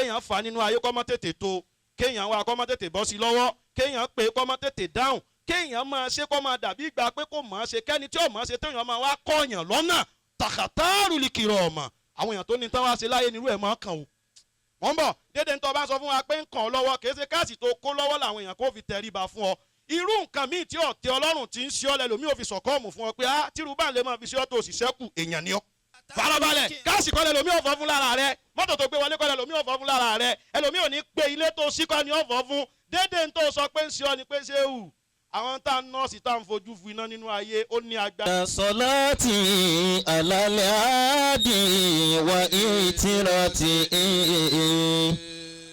Kéèyàn fà nínú ayé kọ́ mọ́ tètè tó, kéèyàn wá kọ́ mọ́ tètè bọ́ sí lọ́wọ́, kéèyàn pé kọ́ mọ́ tètè dáhùn, kéèyàn máa ṣe kọ́ máa dàbí ìgbà pé kò mọ̀ ọ́n ṣe, kẹ́ni tí ò mọ̀ ọ́n ṣe téèyàn máa wá kọ́ọ̀yàn lọ́nà tàkàtàrù lè kìrọ̀ ọ̀mọ̀. Àwọn èèyàn tó ní tán wá ṣe láyé nírú ẹ̀ máa kàn o. Wọ́n ń bọ̀ dédé ń tọ́ bá sọ fún wa pé ń kàn ọ́ lọ́wọ́, kì í ṣe káàsì tó kó lọ́wọ́ làwọn èèyàn kó fi tẹríba fún ọ. Irú nǹkan míì tí ọ̀tẹ Ọlọ́run ti ń ṣe ọ́ lẹ́lòmíì ò fi sọ̀kọ́ọ̀mù fún ọ pé á tírú bá lè máa fi ṣe ọ́ tó sì ṣẹ́kù èèyàn ni ọ́. Farabalẹ̀, káàsì kọ́ lẹ́lòmíì ò fọ́ fún lára rẹ, mọ́tò tó gbé wọlé kọ́ lẹ́lòmíì ò fọ́ fún lára rẹ, ẹlòmíì ò ní pé ilé tó sí kọ́ ni ò fọ́ fún. Dédé ń tó sọ pé ń ṣe ọ́ ni pé ṣé wù àwọn tá a nọ́ọ̀sì tá a ń fojú fu iná nínú ayé ó ní agbára. صلاتي على الهادي وإترتي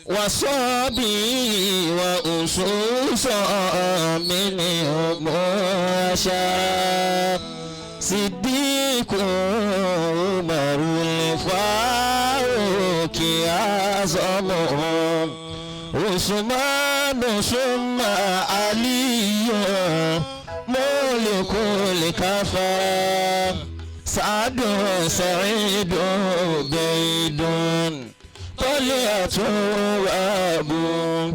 وصابي وأصوصا منهم عشرا صديق عمر الفاروق أعظمهم عثمان ثم علي ملك الكفر سعد سعيد بيد طلعة وأبو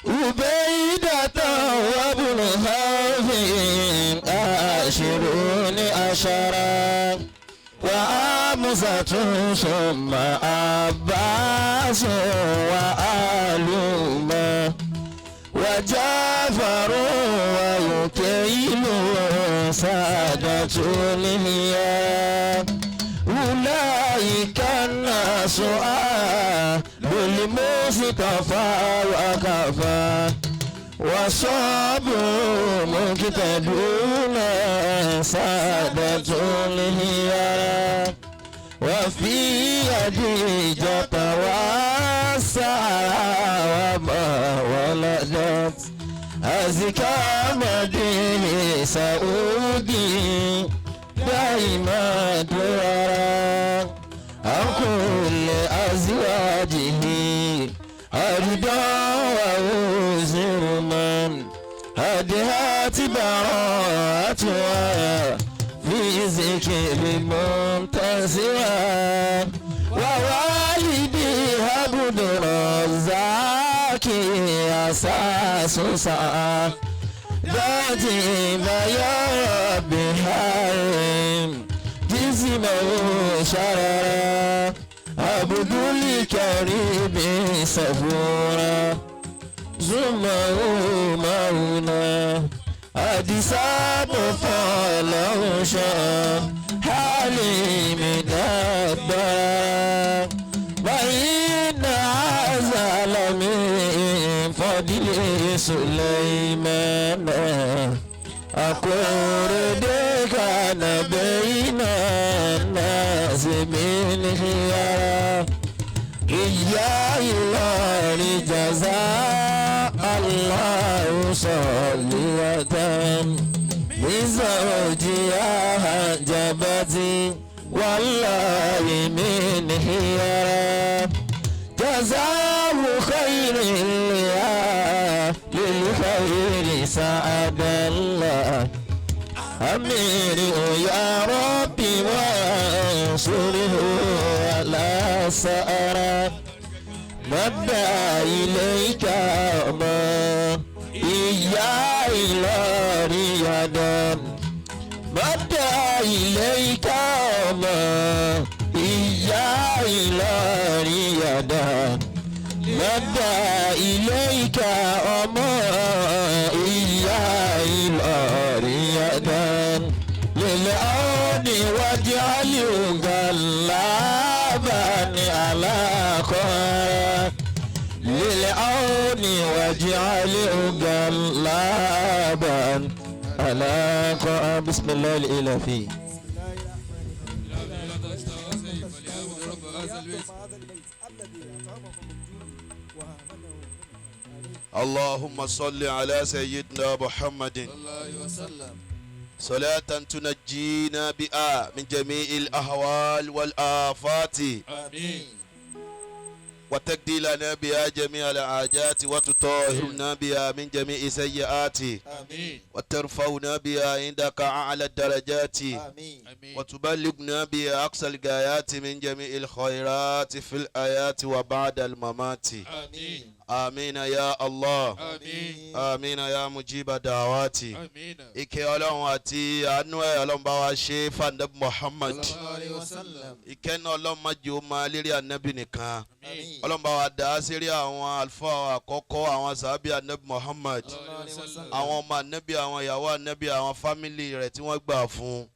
عبيدة وابن خوف عشرون عشرا وأمزة ثم عباس وآلوما وجعفر ويكيل سادة الهيام أولئك الناس أهل المصطفى وكفى وصابوا مقتدون سادة الهيام وفي خديجة والسعى وما ولدت أزكى مديه سعودي دائما درا عن كل أزواجه أرضا وأوزر من هدهات براءتها في ذكر منتزها ووالدي عبد الرزاق أساس ساعة ذاتي ما يا رب حرم جسمه شررا عبد الكريم صفورا زمه مونا أديسا فلوشا حليم دبا وإن عزل من فضل سليمان أقول كان بين الناس من خيار إيا إلهي جزاء الله صلية بزوجها جبتي والله من خيار جزاء خير للخير سعد الله أمير يا ربي وانصره على سأرى مدى إليك ما إيا إلى رياضا مدى إليك ما إيا إلى رياضا مدى إليك أما إيا إلى رياضا للعون واجعله غلابا على خير للعون واجعله غلابا على خير بسم الله الإلهي. اللهم صل على سيدنا محمد صلاة تنجينا بها من جميع الأهوال والآفات. آمين. وتقضي لنا بها جميع الحاجات وتطهرنا بها من جميع السيئات آمين. وترفعنا بها عندك أعلى الدرجات آمين. وتبلغنا بها أقصى الغايات من جميع الخيرات في الآيات وبعد الممات آمين. آمين يا الله. آمين. آمين يا مجيب دعوات. آمين. Ìkẹ́ Ọlọ́run àti àánú ẹ̀, Ọlọ́run bá wa ṣe fàǹdà Muhammad. صلى الله عليه وسلم. Ìkẹ́ náà, Ọlọ́run má jẹ́ ó máa lérí ànábì nìkan. آمين. Ọlọ́run bá wa dà á sírí àwọn àlùfáà àkọ́kọ́, àwọn sàábì ànábì Muhammad, صلى الله عليه وسلم. àwọn ọmọ ànábì, àwọn ìyàwó ànábì, àwọn family rẹ̀ tí wọ́n gbà fún.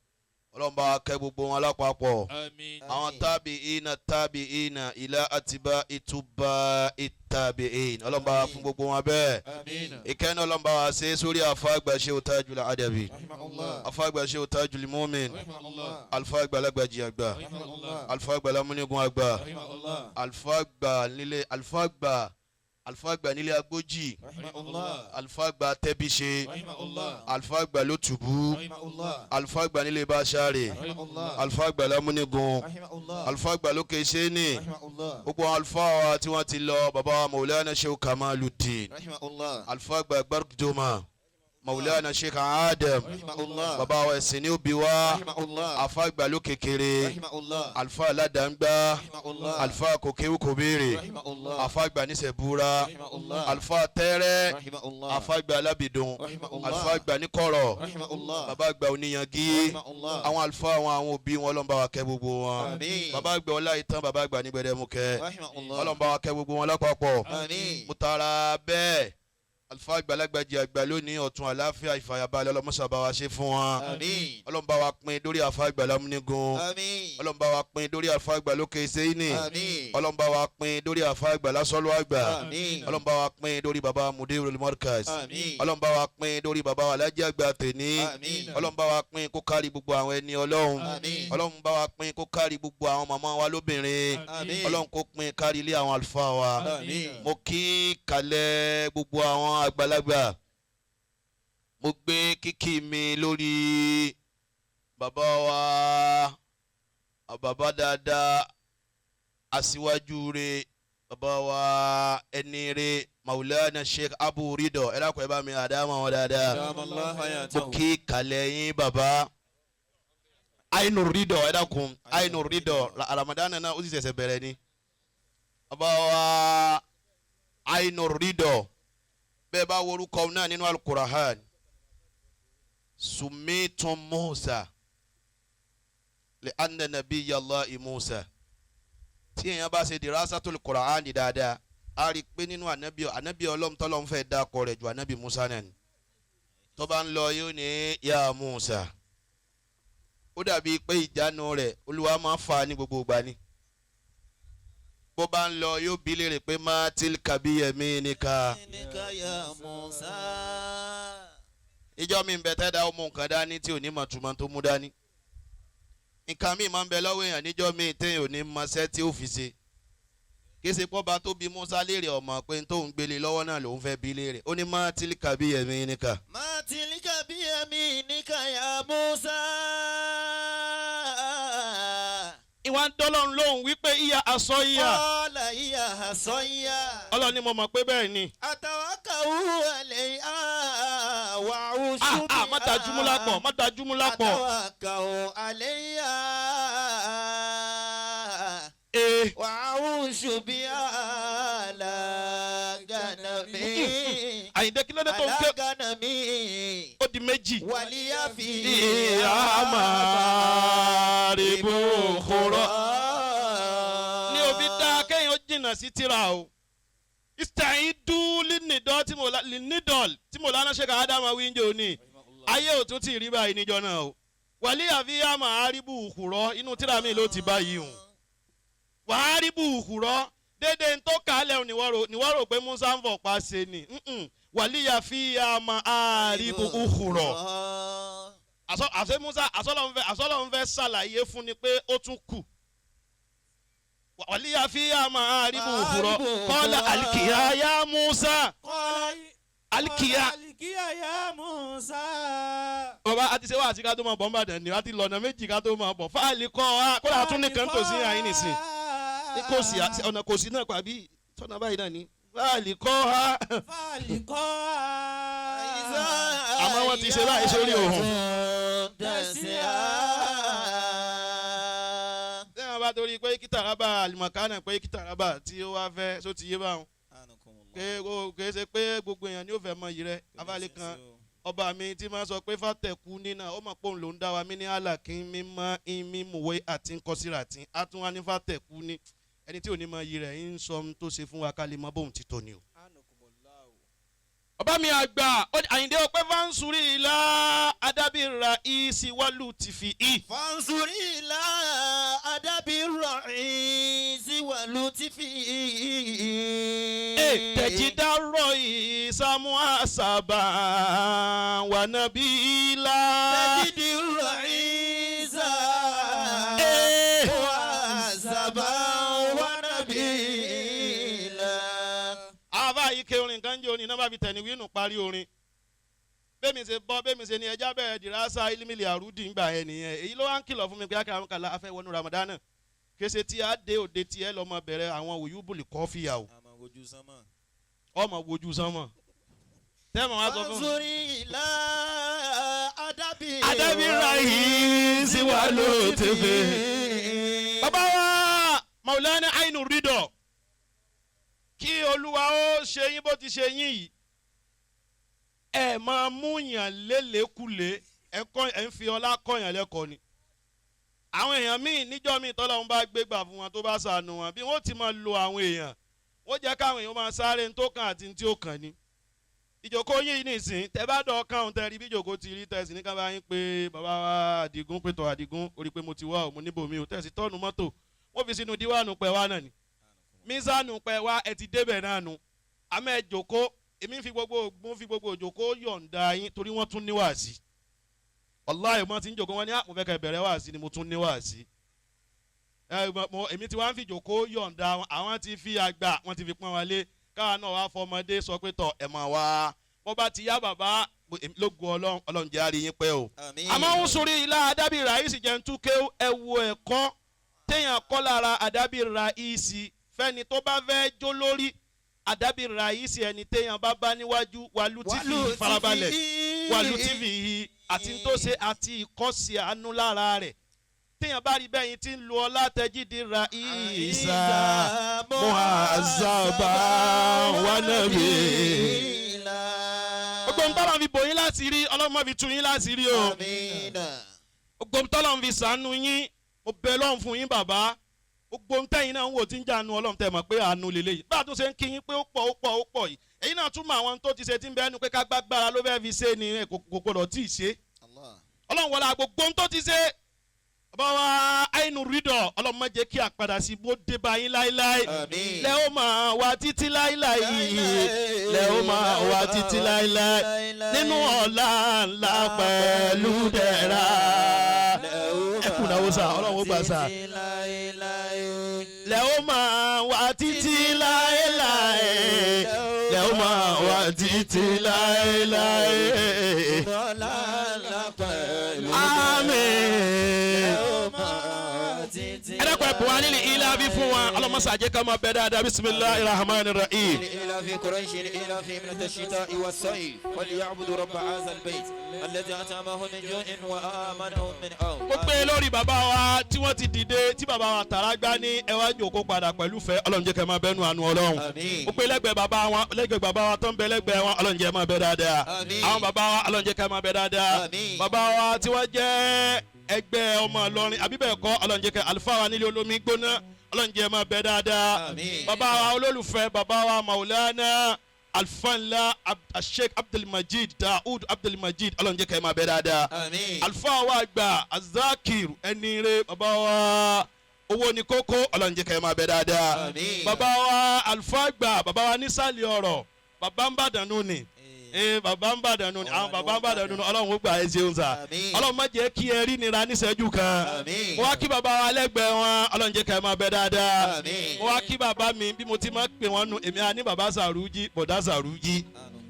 Ọlọ́run bá wa kẹ́ gbogbo wọn lápapọ̀. آمين. Àwọn tábì ìnà, tábì ìnà ìlà àtibá ìtúbà ìtàbí ìnà, Ọlọ́run bá wa fún gbogbo wọn bẹ́ẹ̀. آمين. Ìkẹ́ náà, Ọlọ́run bá wa ṣe sórí àfa àgbà Shehu Tajul Adabi, رحمه الله. àfa àgbà Shehu Tajul Mumin, رحمه الله. alfa àgbà alágbàjì àgbà, رحمه الله. alfa àgbà lámúnigun àgbà, رحمه الله. alfa àgbà nílé, alfa àgbà nílé agbójì, رحمه الله. alfa àgbà tẹ́bíṣe, رحمه الله. alfa àgbà lótùbú, رحمه الله. alfa àgbà nílé báṣárè, رحمه الله. alfa àgbà lámúnigun, رحمه الله. alfa àgbà lókè ṣéní, رحمه الله. gbogbo alfa wa tí wọ́n ti lọ, bàbá wa Maulana Sheikh Kamaluddin, رحمه الله. alfa àgbà gbàdúmà, Maulana Sheikh Adam, رحمه الله. bàbá wa ẹ̀sìn ní òbí wa, رحمه الله. alfa àgbà lókè kéré, رحمه الله. alfa aládàngbá, رحمه الله. alfa kòkéwù kò béèrè, رحمه الله. alfa àgbà nísẹ̀búra, رحمه الله. alfa tẹ́rẹ́, رحمه الله. alfa àgbà alábìdùn, رحمه الله. alfa àgbà níkọ̀rọ̀, رحمه الله. bàbá àgbà oníyangí, رحمه الله. àwọn alfa, àwọn òbí wọn, Ọlọ́run bá wa kẹ́ gbogbo wọn. آمين. Bàbá àgbà ọlá ìtàn, bàbá àgbà ní gbẹdẹmukẹ, رحمه الله. Ọlọ́run bá wa kẹ́ gbogbo wọn lápapọ̀. آمين. Mo tara bẹ́ẹ̀, alfa àgbàlagbàjì àgbà lónìí, ọ̀tún àláfíà, ìfàyàbalẹ̀, ọlọ́mọṣà bá wa ṣe fún wọn. آمين. Ọlọ́run bá wa pín dórí alfa àgbà lámúnigun. آمين. Ọlọ́run bá wa pín dórí alfa àgbà lókè sẹ́yìnì. آمين. Ọlọ́run bá wa pín dórí alfa àgbà lásọ́lọ́ àgbà. آمين. Ọlọ́run bá wa pín dórí baba mudirul markaz. آمين. Ọlọ́run bá wa pín dórí baba alájí àgbà tèní. آمين. Ọlọ́run bá wa pín kó kárí gbogbo àwọn ẹni Ọlọ́run. آمين. Ọlọ́run bá wa pín kó kárí gbogbo àwọn màmá wa lóbìnrin. آمين. Ọlọ́run kó pín kárí ilé àwọn àlùfáà wa. آمين. Mo kí kalẹ̀ gbogbo àwọn àgbàlagbà. Mo gbé kíkí mi lórí bàbá wa, bàbá dáadáa, aṣíwájú re, bàbá wa ẹni re, Maulana Sheikh Abu Rido. Ẹ dákun, ẹ bá mi àdámọ̀ wọn dáadáa. دام الله Mo حياته. kí kalẹ̀ yín, bàbá Ainu Rido. Ẹ dákun, Ainu Rido, Ramadan náà ó sì ṣẹ̀ṣẹ̀ bẹ̀rẹ̀ ni. Bàbá wa Ainu Rido, bẹ́ẹ̀ bá worúkọ náà nínú Alukurahan, sumitun Musa lè anna nabiyallah Musa. Tí èèyàn bá ṣe dirasatul Qur'an dáadáa, a rí i pé nínú anabi Ọlọ́run tọ́lọ́run fẹ́ dákọ rẹ̀ ju, anabi Musa náà ni. Tó bá ń lọ, yóò ní ya Musa. Ó dàbí pé ìjánu rẹ̀ Olúwa máa ń fa ní gbogbo ìgbà ni. Bó bá ń lọ, yóò bí léèrè pé ma tilka biyaminika. إنك يا موسى. Ìjọ mi ń bẹ tẹ́dá, ó mú nǹkan dání tí ò ní mọ̀ túmọ̀ tó mú dání. Nǹkan mi máa ń bẹ lọ́wọ́ èèyàn níjọ́ mi téèyàn ò ní mọṣẹ́ tí ó fi ṣe. Kí ṣe pọ́ba tó bí Musa léèrè ọmọ pé n tóun gbélé lọ́wọ́ náà lòun fẹ́ bí léèrè. Ó ní ma tilka biyaminika. ما تلك بيمينك يا موسى. Ìwà ń dọ́lọ́run lóhùn wípé ìyá aṣọ ìyá. قال هي عصاي. Ọlọ́run ni mo mọ̀ pé bẹ́ẹ̀ ni. أتوكأ عليها وأهش Ah ah, má da júmúlá pọ̀, má da júmúlá pọ̀. أتوكأ عليها Ee. وأهش بها على غنمي. Àyìndé, kí ló dé tó ń على ké? غنمي. Ó di méjì. ولي Ìyá máa rí bó kúrọ́. Ní òbí dá kéèyàn ó jìnnà sí tíra o. Ìsàyín dú línídọ̀l tí mo lánàá ṣe ká Ádámà wíńjọ ní. Ayé ò tún ti rí báyìí níjọ náà o. Wàlí àfíyá máa rí bù kúrọ́, inú tíra mi ló ti báyìí hùn. Wàá rí bù kúrọ́ dédé ń tó kálẹ̀, níwọ́ rò pé Musa ń fọ̀ pa ṣe ni. Wàlí àfíyá máa rí bù kúrọ́ àṣẹ Musa àsọlọ́n fẹ́ ṣàlàyé fún ni pé ó tún kù. Wàlíyà fi àmà àríbù òfurọ kọ́lá alikiya ya Musa alikiya. ألقيها يا موسى. Bàbá àti ṣe wá àti ká tó máa bọ̀ ń bàdàn ni, àti lọ́nà méjì ká tó máa bọ̀ fáàlì kọ́ wa kó làá tún nìkan tó sí àyín nìsín. Ní kò sí ọ̀nà kò sí náà pàbí sọ́nà báyìí náà ni فألقاها. فألقاها. Àmọ́ wọ́n ti ṣe báyìí sórí òun. تسعى. Lẹ́yìn bá torí pé اقترب المكان pé اقترب tí ó wá fẹ́ só ti yé báwọn pé ó kìí ṣe pé gbogbo èèyàn ni ó fẹ́ mọ iyì rẹ̀ abálẹ̀ kan ọba mi tí máa sọ pé fàtẹ̀kù nínà ó mọ̀ pé òun ló ń dá wa mí ní àlàkín mímọ́ mímúwé àti nkọsíra àti àtúnwá ní fàtẹ̀kù ní ẹni tí ò ní mọ iyì rẹ̀ ń sọ ohun tó ṣe fún wa ká lè mọ bóun ti tó ni o. Ọba mi àgbà Àyìndé ọpẹ́ فانظر إلى أدب الرئيس ولطفه. فانظر إلى أدب الرئيس ولطفه. تجد الرئيس مهذبا ونبيلا. تجد الرئيس مهذبا ونبيلا. Àbá yìí ké orin kan jẹ́ orin náà bá fi tẹ̀lé wínú parí orin bẹ́ẹ̀mi ṣe bọ́ bẹ́ẹ̀mi ṣe ni ẹja bẹ̀rẹ̀ دراسة علم العروض ńgbà yẹn nìyẹn. Èyí ló wá ń kìlọ̀ fún mi pé akẹ́kọ̀ọ́ kàlá afẹ́ wọnú Ramadana kése tí a dé òde tí ẹ lọ́mọ bẹ̀rẹ̀ àwọn òyìnbó kọ́fíà o. Àmọ́ wojú sánmọ̀. Ọmọ wojú sánmọ̀ tẹ́mọ̀ wá sọ fún mi. فانظر إلى أدب أدب الرئيس ولطفه. Bàbá wa Maulana Ainu Ridọ, kí Olúwa ó ṣe yín bó ti ṣe yín yìí, ẹ máa mú yàn lélẹ́kulè, ẹ kọ́ ẹ ń fi ọlá kọ́yàn lẹ́kọ̀ọ́ ni. Àwọn èèyàn míì níjọ́ míì tọ́lọ́run bá gbé gbà fún wọn tó bá ṣàánú wọn bí wọ́n ti máa lo àwọn èèyàn, wọ́n jẹ́ káwọn èèyàn máa sáré ní tó kàn àti ní tí ó kàn ni. Ìjókòó yìí nìsín, tẹ bá dọ̀ kàn tẹ rí bí ìjókòó ti rí, tẹ̀sí ní ká bá yín pé bàbá wa Àdìgún pé tọ̀ Àdìgún orí pé mo ti wá o, mo níbò mi ò tẹ̀sí tọ́nu mọ́tò wọ́n fi sínú díwánu pẹ̀ wá náà ni mísánù pẹ̀ wá ẹ ti débẹ̀ náà nu. Àmọ́ ẹ jókòó, èmi fi gbogbo ògùn fi gbogbo òjòkó yọ̀ǹda yín torí wọ́n tún ní wàásì. Wàláhì wọ́n ti ń jòkó wọn ní mo fẹ́ kẹ́ bẹ̀rẹ̀ wàásì ni mo tún ní wàásì. Ẹ mo èmi tí wọ́n á fi jòkó yọ̀ǹda wọn, àwọn ti fi àgbà wọ́n ti fi pọ́n wọn lé, káwa náà wàá fọmọdé sọ pé tọ̀ ẹ̀ mọ̀ wá bọ́ bá ti yá bàbá lógo Ọlọ́run. Ọlọ́run jẹ́ àrí yín pẹ́ o. Àmín. Àmọ́ ń sórí ilá أدب الرئيس jẹ́ ń tú kéwú. Ẹ wo ẹ̀kọ́ téèyàn kọ́ lára أدب الرئيس fẹ́ni tó bá fẹ́ jó lórí أدب الرئيس ẹni téèyàn bá bá níwájú ولطفه farabalẹ̀ ولطفه àti tó ṣe àti ìkọ́sí àánú lára rẹ̀ téèyàn bá rí bẹ́yìn tí ń lo ọlá تجد الرئيس مهذبا ونبيلا. Gbogbo ntọ́lọ́ fi bò yín láti rí, Ọlọ́run má fi tú yín láti rí o. Àmín. Gbogbo ntọ́lọ́ fi sànú yín, mo bẹ lọ́run fún yín bàbá. Gbogbo ntẹ́yìn náà ń wò tí ń jànú Ọlọ́run tẹ̀ mọ̀ pé àánú lélẹ́yìí bá a tún ṣe ń kí yín pé ó pọ̀ ó pọ̀ ó pọ̀ yìí, èyí náà tún mọ àwọn tó ti ṣe tí ń bẹ́ẹ̀ nu pé ká gbàgbára ló fẹ́ẹ́ fi ṣe ni kò gbọdọ̀ tí ì ṣe. Allah. Ọlọ́run wọlé gbogbo tó ti ṣe bàbá wa Àìnú Rídọ̀, Ọlọ́run má jẹ́ kí àpadà sí bó dé bá yín láéláé. Àmín. Lẹ́ ó máa wà títí láéláé, lẹ́ ó máa wà títí láéláé nínú ọ̀la ńlá pẹ̀lú dẹ̀ra. Ẹ kú náwó sá, Ọlọ́run ó gbà sá. Lẹ́ ó máa wà títí láéláé, lẹ́ ó máa wà títí láéláé. Àmín. Ẹ dákun, ẹ bùn wa nílì ilé àbí fún wa ọlọ́mọṣàjẹ́ ká máa bẹ dáadáa. بسم الله الرحمن الرحيم. إلى في قريش إلى في من الشتاء والصيف فليعبدوا رب هذا البيت الذي أطعمهم من جوع وآمنهم من خوف. Mo pé lórí bàbá wa tí wọ́n ti dìde tí bàbá wa tààrà gbá ní ẹ wá jòkó padà pẹ̀lú fẹ́. Ọlọ́run jẹ́ kẹ́ máa bẹ́nu àánú Ọlọ́run. Àmín. Mo pé lẹ́gbẹ̀ẹ́ bàbá wọn, lẹ́gbẹ̀ẹ́ bàbá wa tó ń bẹ lẹ́gbẹ̀ẹ́ wọn, Ọlọ́run jẹ́ máa bẹ dáadáa. Àmín. Àwọn bàbá wa, Ọlọ́run jẹ́ kẹ́ máa bẹ dáadáa. Àmín. Bàbá wa tí wọ́n jẹ́ ẹgbẹ́ ọmọ Ìlọrin àbí bẹ́ẹ̀ kọ́, Ọlọ́run jẹ́ kẹ́ àlùfáà wa nílé olómi gbóná, Ọlọ́run jẹ́ máa bẹ dáadáa. Àmín. Bàbá wa olólùfẹ́, bàbá wa Maulana Alfanla Sheikh Abdulmajid Daoud Abdulmajid, Ọlọ́run jẹ́ kẹ́ máa bẹ dáadáa. Àmín. Àlùfáà wa àgbà Azakir ẹni rẹ, bàbá wa owó ní kókó, Ọlọ́run jẹ́ kẹ́ máa bẹ dáadáa. Àmín. Bàbá wa àlùfáà àgbà, bàbá wa nísàlẹ̀ ọ̀rọ̀, bàbá ń bàdàn nù ni ee, bàbá ń bàdàn nù ni, àwọn bàbá ń bàdàn nù ni. Ọlọ́run ó gbà ẹ ṣeun sà. Àmín. Ọlọ́run má jẹ́ kí ẹ rí nira níṣẹ́jú kan. Àmín. Mo wá kí bàbá wa lẹ́gbẹ̀ẹ́ wọn, Ọlọ́run jẹ́ kẹ́ ẹ máa bẹ dáadáa. Àmín. Mo wá kí bàbá mi bí mo ti máa ń pè wọ́n nu, èmi á ní bàbá Sàrújí, bọ̀dá Sàrújí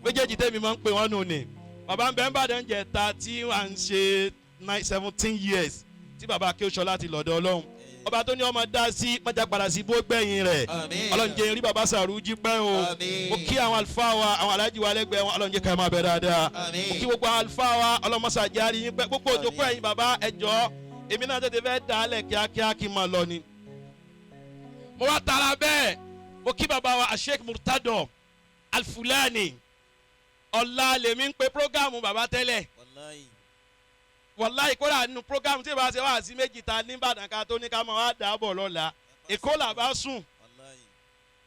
méjèèjì tẹ́mi máa ń pè wọ́n nù ni. Bàbá ń bẹ ń bàdàn jẹ ta tí à ń ṣe 17 years tí bàbá Akéwòsọlá ti lọ́dọ̀ Ọlọ́run. Ọba tó ní ọmọ dá sí mọ́jà padà sí bó gbẹ̀yìn rẹ̀. Àmín. Ọlọ́run jẹ́ rí baba Sàrújí pẹ́ o. Àmín. Mo kí àwọn àlùfáà wa, àwọn aláàjì wa lẹ́gbẹ̀ẹ́ wọn, Ọlọ́run jẹ́ ká máa bẹ dáadáa. Àmín. Mo kí gbogbo àwọn àlùfáà wa, ọlọ́mọṣà járe yín pẹ́ gbogbo òjòkó. Àmín. Ẹ̀yin baba, ẹ jọ̀ọ́, èmi náà tètè fẹ́ dà á lẹ̀ kíákíá kí n máa lọ ni. Mo wá tara bẹ́ẹ̀, mo kí baba wa Sheikh Murtado Alfulani. Ọ̀la lèmi ń pe programu baba tẹ́lẹ̀. Wallahi. Wàláì, kódà nínú programu tí ìbá ṣe wá sí méjì ta ní Ìbàdàn ká tó ní ká máa wá dà á bọ̀ lọ́la, Èkó là bá sùn. Wallahi.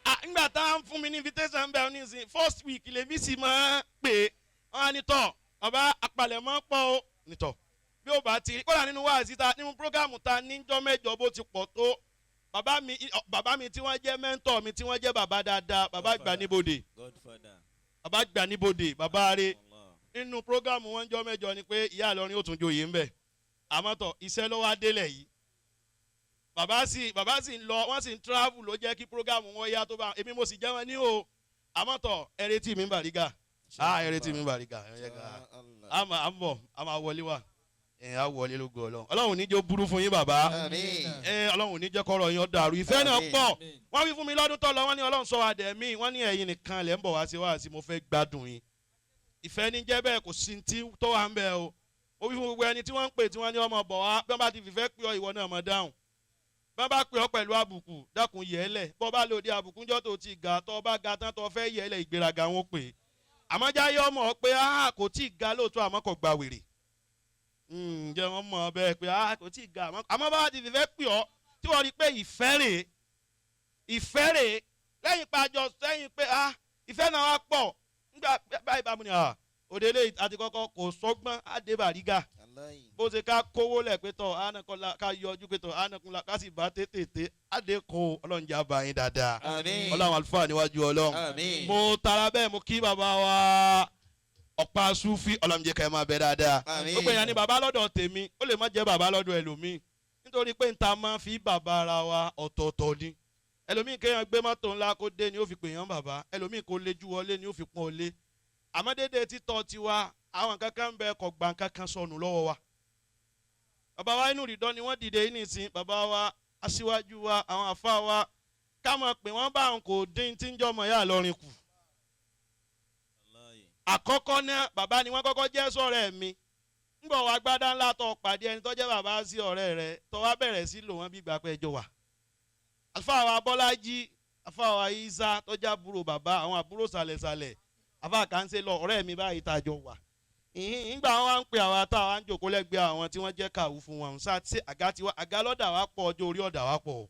Ah, ńgbà tá à ń fún mi ní invitation bẹ́ẹ̀ nísìn, first week lèmi sì máa pè é. Wọ́n á ní tọ̀, bàbá, apalẹ̀mọ́ pọ̀ o nítọ̀ bí ó bá ti rí. Kódà nínú wáàsí ta, nínú programu ta níjọ́ 8 bó ti pọ̀ tó, bàbá mi tí wọ́n jẹ́ mentor mi, tí wọ́n jẹ́ bàbá dáadáa, bàbá gbà níbodè. Godfather. Bàbá gbà níbodè, bàbá rẹ̀. Allah. Nínú programu wọn jọ́ 8 ni pé ìyá Ìlọrin ó tún joyè ńbẹ̀. Àmọ́ tọ̀, iṣẹ́ ló wá délẹ̀ yìí. Bàbá sì ń lọ, wọ́n sì ń travel, ló jẹ́ kí programu wọn yá tó bá èmi. Mo sì jẹ́ wọn ní o. Àmọ́ tọ̀, ẹ retí mi ń Bàrígà. Ah, ẹ retí mi ń Bàrígà. Ẹ jẹ́ ká a máa bọ̀, a máa wọlé wa, ẹ á wọlé lógo Ọlọ́run. Ọlọ́run ní jẹ́ ó burú fún yín, bàbá. Àmín. Ẹ Ọlọ́run ní jẹ́ kọ́rọ̀ yín ó dàrú. Ìfẹ́ náà Àmín. pọ̀. Wọ́n wí fún mi lọ́dún tó lọ, wọ́n ní Ọlọ́run sọ wa dẹ̀ mí, wọ́n ní ẹ̀yin nìkan lẹ̀ ń bọ̀ wá sí wá sí. Mo fẹ́ gbádùn yín. Ìfẹ́ ní jẹ́ bẹ́ẹ̀, kò sí ti tó wà ń bẹ̀ o. Ó wí fún gbogbo ẹni tí wọ́n ń pè, tí wọ́n ní ọmọ bọ̀ wá, bí wọ́n bá ti fìfẹ́ pè ọ́, ìwọ náà mọ̀ dáhùn. Bí wọ́n bá pè ọ́ pẹ̀lú àbùkù, dákun yẹ̀ ẹ́ lẹ̀. Bọ́ bá lòdì àbùkù ńjọ́ tó ti ga, tó bá ga tán tó fẹ́ yẹ̀ ẹ́ lẹ̀, ìgbéraga wọn pè é. Àmọ́ jáyé ọmọ pé ah, kò tí ì ga lóòótọ́, àmọ́ kò gba wèrè. Ǹjẹ́ wọ́n mọ̀ bẹ́ẹ̀ pé ah, kò tí ì ga, àmọ́ bá ti fìfẹ́ pè ọ́, tí wọ́n rí pé ìfẹ́ rèé, ìfẹ́ rèé, lẹ́yìn pàjọ sẹ́yìn pé ah, ìfẹ́ náà wá pọ̀ nígbà báyìí bá mu ni ah, òdèlé àti kọ́kọ́ kò sọ́gbọ́n àdé Bàrígà. Wallahi. Bó ṣe ká kówó lẹ̀ pé tọ̀ ànàkọ́lá, ká yọjú pé tọ̀ ànàkúnlá, ká sì bá tètè àdé kó. Ọlọ́run jẹ́ àbá yín dáadáa. Àmín. Ọlọ́run àlùfáà níwájú Ọlọ́run. Àmín. Mo tara bẹ́ẹ̀, mo kí bàbá wa ọ̀pá sufi. Ọlọ́run jẹ́ ká ẹ máa bẹ dáadáa. Àmín. Gbogbo èèyàn ni bàbá lọ́dọ̀ tèmi. Ó lè má jẹ́ bàbá lọ́dọ̀ ẹlòmíì, nítorí pé níta máa fi bàbá ara wa ọ̀tọ̀ọ̀tọ̀ ni. Ẹlòmíì, kéèyàn gbé mọ́tò ńlá kó dé ni ó fi pè yàn bàbá. Ẹlòmíì, kó lejú wọlé ni ó fi pọ́n ọ lé. Àmọ́ déédéé títọ́ tiwa, àwọn kankan ń bẹ, kò gbà kankan sọnù lọ́wọ́ wa. Bàbá wa inú ìdán ni wọ́n dìde yìí nìsín. Bàbá wa aṣíwájú wa, àwọn àfa wa, ká máa pè wọ́n bá àwọn kò dín tí ń jọmọ yá lọrin kù. Wallahi. Àkọ́kọ́ náà, bàbá ni wọ́n kọ́kọ́ jẹ́ sọ̀rẹ́ mi. Ńgbọ̀ wá gbádá ńlá tó pàdé ẹni tó jẹ́ bàbá sí ọ̀rẹ́ rẹ̀, tó wá bẹ̀rẹ̀ sí lò wọ́n bí ìgbà pé ẹjọ́ wà. Àlùfáà wa Bọ́lájí, àlùfáà wa Isa tó jẹ́ àbúrò bàbá, àwọn àbúrò sàlẹ̀sàlẹ̀, àfáà kánsílọ̀ ọ̀rẹ́ mi báyìí tá a jọ wà. Ìgbà wọn wá ń pe àwa tá a wá ń jòkó lẹ́gbẹ̀ẹ́ àwọn tí wọ́n jẹ́ kàwú fún wọn ṣá ṣe àga tiwa, àga lọ́dà wa pọ̀, ọjọ́ orí ọ̀dà wa pọ̀.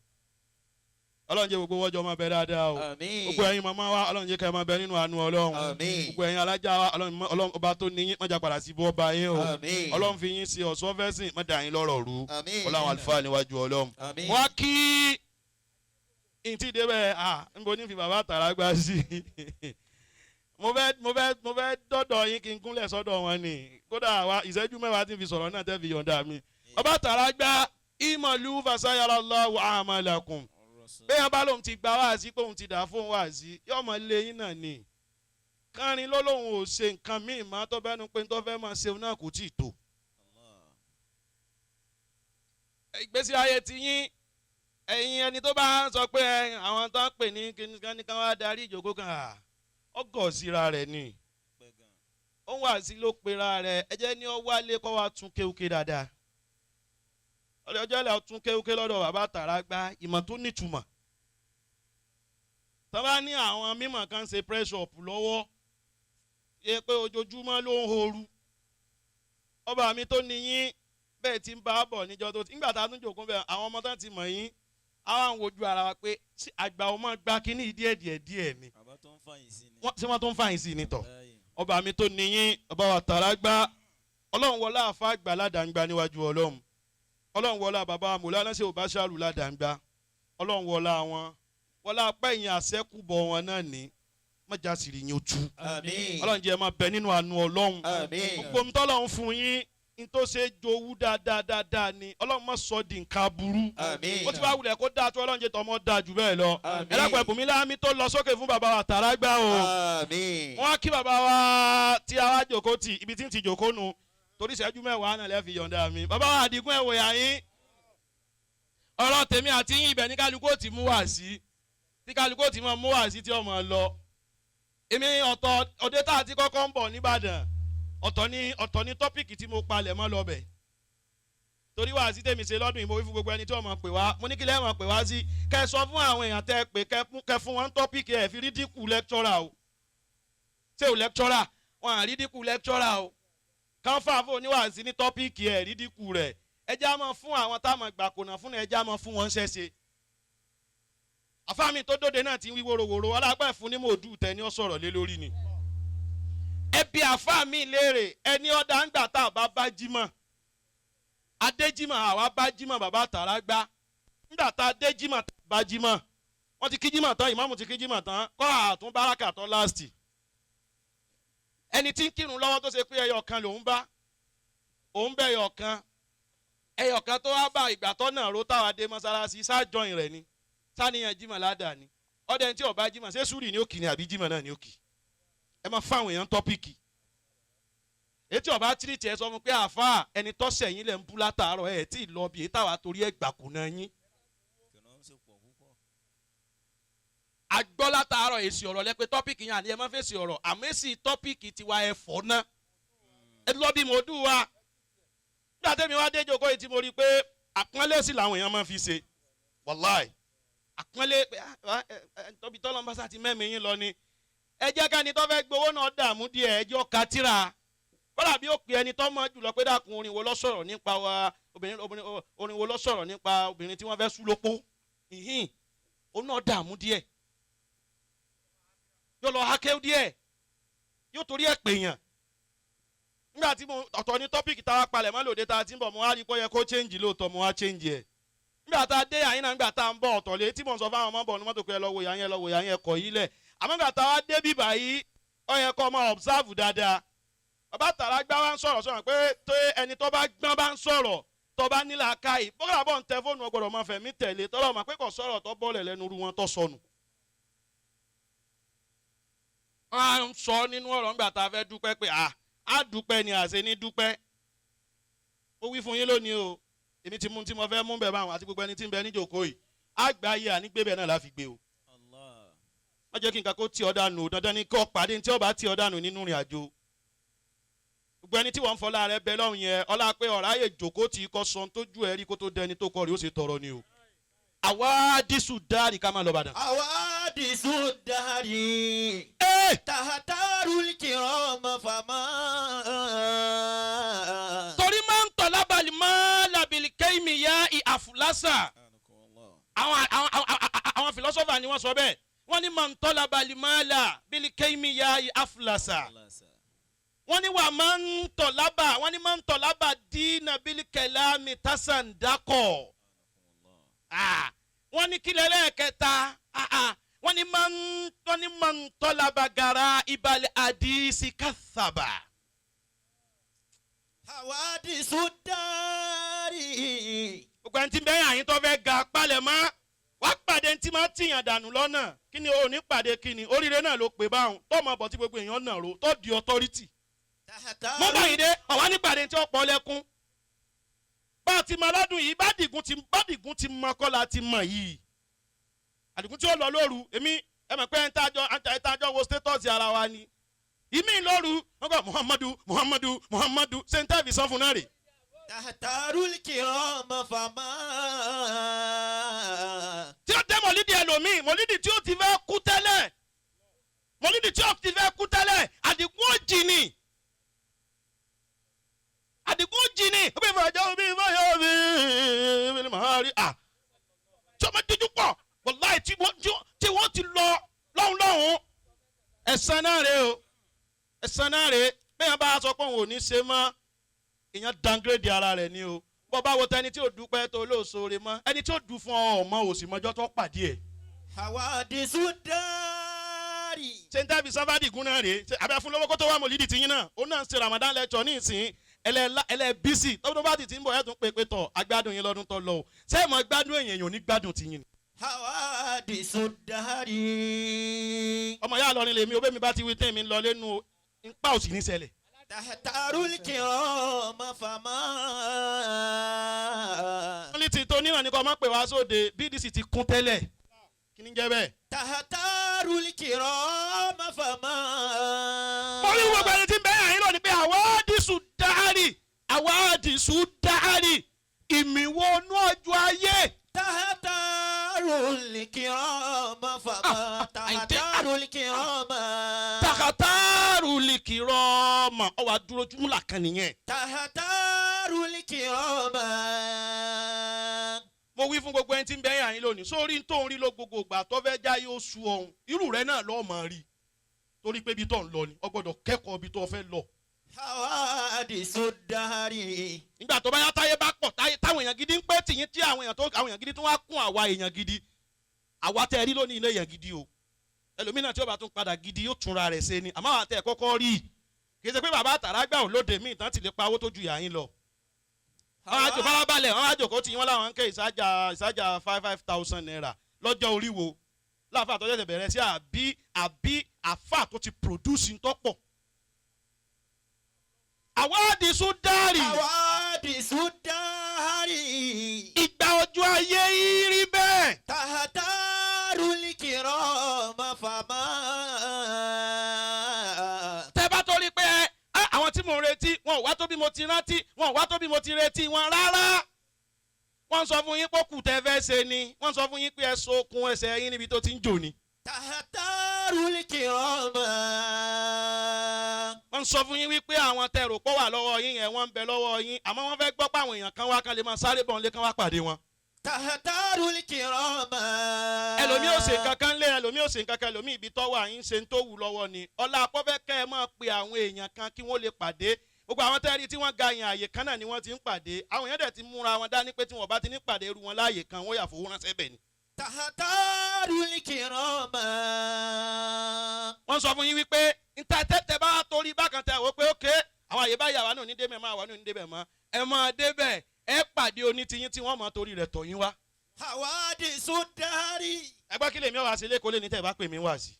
Ọlọ́run jẹ́ gbogbo wọ́jọ́ máa bẹ dáadáa o. Àmín. Gbogbo ẹ̀yin màmá wa, Ọlọ́run jẹ́ ká ẹ máa bẹ nínú àánú Ọlọ́run. Àmín. Gbogbo ẹ̀yin alájà wa, Ọlọ́run ọba tó ní yín, má jà padà sí bọ́ ọba yín o. Àmín. Ọlọ́run fi yín sí ọ̀ṣọ́ fẹ́sìn, má dà yín lọ́rọ̀ rú. Àmín. Ọlọ́run àlùfáà níwájú Ọlọ́run. Àmín. Wọ́n á kí ntí débẹ̀. À nbọ ní fi bàbá tàrà gbá sí. Mo fẹ́ dọ́dọ̀ yín kí n gúnlẹ̀ sọ́dọ̀ wọn ni. Kódà wa ìṣẹ́jú 10 tí n fi sọ̀rọ̀ náà tẹ́ fi yọ̀ǹda mi. Bàbá tàrà gbá ìmọ̀lú fasayara Allahu a'malakum. Bẹ́ẹ̀ bá lóun ti gba wáàsí pé òun ti dà fún wáàsí, yóò mọ lé yín náà ni. Kánrin ló lóun ò ṣe nǹkan míì má tó bẹ́nu pé tó fẹ́ máa ṣe náà kò tí ì tó. Ìgbésí ayé ti yín, ẹ̀yin ẹni tó bá ń sọ pé àwọn tó ń pè ní kíníkan ní ká wá darí ìjókòó kan, ọgọ̀ síra rẹ̀ ni ó ń wá sí ló pera rẹ̀. Ẹ jẹ́ ní ọ wálé kọ́ wa tún kéwúké dáadáa. Ọjọ́ ilẹ̀ tún kéwúké lọ́dọ̀ bàbá tààrà gba ìmọ̀ tó nítumọ̀. Tó bá ní àwọn mímọ̀ kan ṣe press up lọ́wọ́, yẹ pé ojoojúmọ́ ló ń horu. Ọba mi tó ní yín bẹ́ẹ̀ ti ń bá a bọ̀ níjọ́ tó ti nígbà tá a tún jòkó bẹ́ẹ̀, àwọn ọmọ tán ti mọ̀ yín, àwọn àwọn ojú ara wa pé ṣé àgbà ọmọ gba kínní díẹ̀ díẹ̀ díẹ̀ ni. Bàbá tó ń fàyìn sí ni. Tí wọ́n tó ń fàyìn sí ni tọ̀. Wallahi. Ọba mi tó ní yín, ọba wa tààrà gbá, Ọlọ́run wọlé àfa àgbà ládàgbà níwájú Ọlọ́run. Ọlọ́run wọlé bàbá mọ̀lánà ṣe òbáṣàlù ládàgbà. Ọlọ́run wọlé àwọn wọlé apẹ́yìn àṣẹ́kùbọ̀ wọn náà ní mọ̀já sì rí yín ó tú. Àmín. Ọlọ́run jẹ́ ẹ máa bẹ nínú àánú Ọlọ́run. Àmín. Gbogbo ń tọ́lọ́run fún yín n tó ṣe jowú dáadáa dáadáa ni. Ọlọ́run má sọ di nǹkan aburú. Àmín. Ó ti wá wulẹ̀ kó dáa tó, Ọlọ́run jẹ́ tọmọ dáa jù bẹ́ẹ̀ lọ. Àmín. Ẹ dákun, ẹ̀bùn mi láàmì tó lọ sókè fún bàbá wa tààrà gbá o. Àmín. Wọ́n á kí bàbá wa tí a wá jòkó tì ibi tí ń ti jòkó nu, torí ìṣẹ́jú 10 náà lẹ́ fi yọ̀ǹda mi. Bàbá wa Àdìgún, ẹ̀wò yà yín. Ọ̀rọ̀ tèmi àti yín ibẹ̀ ní kálukú ó ti mú wá sí, tí kálukú ó ti máa mú wá sí tí ọmọ lọ. Èmi ọ̀tọ̀ òde tá a ti kọ́kọ́ ń bọ̀ nìbàdàn, ọ̀tọ̀ ní topic tí mo palẹ̀ mọ́ lọ bẹ̀. Torí wá sí tèmi ṣe lọ́dún yìí, mo wí fún gbogbo ẹni tí wọ́n mọ̀ pè wá, mo ní kí lẹ́ẹ̀ mọ̀ pè wá sí, kẹ́ ẹ sọ fún àwọn èèyàn tẹ́ ẹ pè, kẹ́ fún wọn topic. Ẹ̀ fi ridicule lecturer o. Ṣé o lecturer wọn à ridicule lecturer o? Kàn fà fún oníwàásí ní topic ẹ̀ ridicule rẹ̀. Ẹ jẹ́ á máa fún àwọn táwọn gbà kò náà fún, ẹ jẹ́ á máa fún wọn ṣẹ́ṣe. Àfáàmì tó dóde náà ti ń wí wòrowòro ọlápẹ́ fún ní mòdù tẹ ní ó sọ̀rọ̀ lé lórí ni. Ẹ bi àfáàmì léèrè ẹni ọ̀dà ń gbà tá a bá bá jímọ̀ adéjímọ̀, àwa bá jímọ̀ bàbá tààrà gbá ńgbà tá a dé jímọ̀, bá jímọ̀, wọ́n ti kí jímọ̀ tán, ìmáàmù ti kí jímọ̀ tán, kọ́ àtún báràkà tán last. Ẹni tí ń kírun lọ́wọ́ tó ṣe pé ẹyọ kan lòún bá, òun bẹ́ ẹyọ kan, ẹyọ kan tó wá bá ìgbà tó náà ro táwa dé mọ́sálásí sájọyìn rẹ̀ ni sáníyàn jímọ̀ ládàá ni. Ọdẹ tí ọba jímọ̀ ṣé sùúrì ni ó kì ní àbí jímọ̀ náà ni ó kì? Ẹ máa fáwọn èèyàn topic. Etí ọba tírìtì, ẹ sọ fún pé àáfàá ẹni tọ́sẹ̀ yín lẹ̀ ń bú látàárọ̀ ẹ̀ tí ì lọ bí èyí táwa torí ẹ̀ gbà kùnà yín. Agbọ́ látàárọ̀ èsì ọ̀rọ̀ lẹ pé topic yẹn, àní ẹ má fèsì ọ̀rọ̀, àmọ́ èsì topic tiwa ẹ fọ́ ná. Ẹ lọ bí mo dùn wa. Nígbà tẹ́mi wá dé jókòó yìí tí mo rí i pé àpọ́nlé sí làwọn èèyàn máa fi ṣe, wàláì àpọ́nlé pé tóbi tọ́lọ́ bá sá ti mẹ́mi yín lọ ni. Ẹ jẹ́ kẹ́ni tó fẹ́ gbowó náà dààmú díẹ̀, ẹ jẹ́ ó ka tírà, kọ́lá bí ó pe ẹni tó mọ̀ jùlọ pé dákun, orin wo ló sọ̀rọ̀ nípa wa obìnrin, obìnrin, orin wo ló sọ̀rọ̀ nípa obìnrin tí wọ́n fẹ́ sú lópó ìhìn, òun náà dààmú díẹ̀, yóò lọ hákéw díẹ̀, yóò torí ẹ̀ pèèyàn. Nígbà tí mo ọ̀tọ̀ ní topic tá a palẹ̀ mọ́ lòdì tá a ti ń bọ̀, mo wá rí i pé ó yẹ kó change lóòótọ́, mo wá change ẹ̀. Nígbà tá a dé àyín náà, nígbà tá a ń bọ̀, ọ̀tọ̀ lé tí mo ń sọ fáwọn ọmọ bọ̀ ní mọ́tò pé ẹ lọ wo yàyẹn, ẹ lọ wo yàyẹn, ẹ̀kọ́ yìí lẹ̀. Àmọ́ nígbà tá a wá dé bíbà yìí, ó yẹ kó máa observe dáadáa. Bàbá tààrà gbá wa ń sọ̀rọ̀ sọ̀rọ̀ pé tó ẹni tó bá gbọ́n bá ń sọ̀rọ̀, tó bá nílà káyì bọ́kàrà bọ̀ ń tẹ fóònù, ọgbọ̀dọ̀ máa fẹ̀mí tẹ̀lé tọ́lọ́ máa pé kò sọ̀rọ̀ tó bọ́ọ̀lẹ̀ lẹ́nu rú wọn tó sọnù. Wọ́n á ń sọ nínú ọ̀rọ̀ nígbà tá a fẹ́ dúpẹ́ pé à á dúpẹ́ ni àṣẹ ní dúpẹ́. Ó wí fún yín lónìí o, èmi ti mú tí mo fẹ́ mú bẹ̀ báwọn àti gbogbo ẹni tí ń bẹ níjòkó yìí. Á gbá ayé ànígbé bẹ́ẹ̀ náà la fi gbé o. Má jẹ́ kí nǹkan kó tì ọ́ dànù. Dandan ni kó pàdé tí ó bá tì ọ́ dànù nínú ìrìn àjò. Gbogbo ẹni tí wọ́n ń fọlá rẹ bẹ lọ́hùn yẹn, ọlá pé ọ̀rá yè jòkó tí kò sọ tójú ẹ rí kó tó dẹni tó kọ rí, ó sì tọrọ ni o. Àwa dísù dáàrí ká máa lọ Ìbàdàn. حوادث الدهر تهتار الكرام فما Torí máa ń tọ̀ lábàlì máa làbìlì kéèmì yá àfúlásà. Àwọn philosopher ni wọ́n sọ bẹ́ẹ̀. Wọ́n ní máa ń tọ́ lábàlì máa làbìlì kéèmì yá àfúlásà. Wọ́n ní wà máa ń tọ̀ lábà, wọ́n ní máa ń tọ̀ lábà dínà bílí kẹlámi tásàndàkọ̀. Wọ́n ní kílẹ̀ lẹ́ẹ̀kẹta, wọ́n ní máa ń tọ́ lábà gàrà ìbàlẹ̀ àdìsí kàtàbà. حوادث الدهر Gbogbo ẹni tí bẹ́ẹ̀ àyín tó fẹ́ ga palẹ̀ mọ́ wá pàdé tí máa tìyàn dànù lọ́nà. Kí ni o ní pàdé? Kí ni oríire náà ló pè báwọn tó mọ̀ bọ̀ tí gbogbo èèyàn náà ro tó di authority. Mọ́ báyìí dé ọ̀wá ní pàdé tí ó pọ̀ lẹ́kún bá a ti mọ aládùn yìí, bá dìgún ti mọ kọ́ la ti mọ̀ yìí. Àdìgún tí ó lọ lóru, èmi ẹ mọ̀ pé ẹ̀ ń tájọ́ wo status ara wa ni ìmí lóru wọ́n gbọ́ Muhammadu, Muhammadu, Muhammadu, ṣe ń tẹ́ fi sọ fún náà rè. تهتار الكرام فما Tí ó dé mọ̀lídìí ẹlòmíì, mọ̀lídìí tí ó ti fẹ́ kú tẹ́lẹ̀, mọ̀lídìí tí ó ti fẹ́ kú tẹ́lẹ̀, àdìgún òjì ni, àdìgún òjì ni ó bí ìfọ̀jọ́ bí ìfọ̀jọ́ bí ìfọ̀jọ́ màá rí à tí ọmọ díjú pọ̀ wàláì tí wọ́n ti lọ lọ́hùn lọ́hùn. Ẹ̀san náà rèé o, ẹ̀san náà rèé. Bẹ́ẹ̀ bá a sọ pé òun ò ní ṣe mọ́, èèyàn downgrade ara rẹ̀ ni o. Bọ́ bá wo tẹni tí ò dúpẹ́ tó lóòsóore mọ́, ẹni tí ò dùn fún ọ ọmọ òsì mọ́jọ́ tó pàdé ẹ̀. حوادث الدهر Ṣé n tẹ́bi sábàdì gún náà rèé? Ṣé abẹ́ fún lọ́wọ́ kó tó wà mọ̀lídìí tiyín náà? Ó náà ń ṣe Ramadan lecture ní ìsìn ẹlẹ́ bísí tọ́dún bá ti ti ń bọ̀, ẹ̀ tún pé pé tọ̀ agbádùn yín lọ́dún tó lọ o. Ṣé ẹ̀ mọ̀ gbádùn èèyàn? Èèyàn ò ní gbádùn tiyín ni. حوادث الدهر Ọmọ yà lọrin lèmi o. Bẹ́ẹ̀ mi bá ti wí tẹ́ mi lọ lẹ́nu o, npa ò sì ní ṣẹlẹ̀. تهتار الكرام فما Wọ́n ní ti tó Oníràn ni kò má pè wá sóde. BDC ti kún tẹ́lẹ̀, kí ni jẹ́ bẹ́ẹ̀? تختار الكرام فما Mo rí gbogbo ẹni tí ń bẹ àyín lọ ni pé àwádìísù dáárì, àwádìísù dáárì, ìmìwò inú ọjọ́ ayé. تختار الكرام فما تختار الكرام. Takataru likirọ́ọ̀mà, ọwọ́ adúró júmùlà kan nìyẹn. تختار الكرام. Mo wí fún gbogbo ẹni tí ń bẹ àyín lónìí, sórí tó ń rí ló gbogbo ìgbà tó fẹ́ já yóò sú ọ̀hún, irú rẹ náà lọ́ọ́ máa rí, torí pé ibi tó ń lọ ni ọ gbọ́dọ̀ kẹ́kọ̀ọ́ ibi tó fẹ́ lọ. حوادث الدهر. Nígbà tó bá yá, táyé bá pọ̀, táyé táwọn èèyàn gidi ń pẹ́ tìyín, tí àwọn èèyàn tó àwọn èèyàn gidi tó wá kún àwa èèyàn gidi, àwa tẹ́ ẹ rí lónìí ilé èèyàn gidi o. Ẹlòmíràn tí ó bá tún padà gidi yóò túnra rẹ̀ ṣe ni, àmọ́ àwọn àtẹ kọ́kọ́ rí i, kì í ṣe pé bàbá àtàrà gbà ò lóde míì tán ti lè pa owó tó ju yà yín lọ. Àwọn àjò farabalẹ̀, àwọn àjò kò tí wọ́n láwọn ń ké ìsájà 5,000 naira lọ́jọ́ orí wo láàfà tó ṣẹ̀ṣẹ̀ bẹ̀rẹ̀ sí, àbí àfà tó ti produce ń tọ́pọ̀. Àwádìí sún dárì. حوادث الدهر. Ìgbà ojú ayé yìí rí bẹ́ẹ̀. تختار الكرام فما Tẹ́ bá tó rí pé ẹ àwọn tí mò ń retí wọn ò wá tó bí mo ti rántí, wọn ò wá tó bí mo ti retí wọn rárá, wọ́n sọ fún yín pé kù tẹ́ fẹ́ ṣe ni, wọ́n sọ fún yín pé ẹ so okùn ẹsẹ̀ yín níbi tó ti ń jò ni. تختار الكرام. Wọ́n sọ fún yín wípé àwọn tẹ́ rò pọ̀ wà lọ́wọ́ yín yẹn, wọ́n ń bẹ lọ́wọ́ yín, àmọ́ wọ́n fẹ́ gbọ́ pé àwọn èèyàn kan wá kán lè máa sáré bọ̀ nílé kán wá pàdé wọn. تختار الكرام. Ẹlòmíì ò ṣe nǹkan kan lé, ẹlòmíì ò ṣe nǹkan kan, ẹlòmíì ibi tọ́wọ́ àyín ṣe ń tó wù lọ́wọ́ ni. Ọlá akọ́fẹ́ kẹ́ ẹ máa pe àwọn èèyàn kan kí wọ́n lè pàdé. Gbogbo àwọn tẹ́rí tí wọ́n ga yàn, àyè kan náà ni wọ́n ti ń pàdé. Àwọn èèyàn dẹ̀ ti múra wọn dání pé tí wọ́n bá ti ní pàdé irú wọn láàyè kan, wọ́n yà fowó ránṣẹ́ bẹ̀ ni. تختار الكرام. Wọ́n sọ fún yín wípé níta tẹ́tẹ́ bá torí bákan tẹ́ wò pé ókè, àwọn àyè báyìí, àwa náà ní débẹ̀ mọ́, àwa náà ní débẹ̀ mọ́, ẹ máa débẹ̀, ẹ pàdé onítiyín tí wọ́n máa torí rẹ̀ tọ̀ yín wá. حوادث الدهر. Ẹgbẹ́ kí lèmi ọ̀wá sí lẹ́kọ̀ọ́ lé ní tẹ́ ẹ bá pè mí wá sí.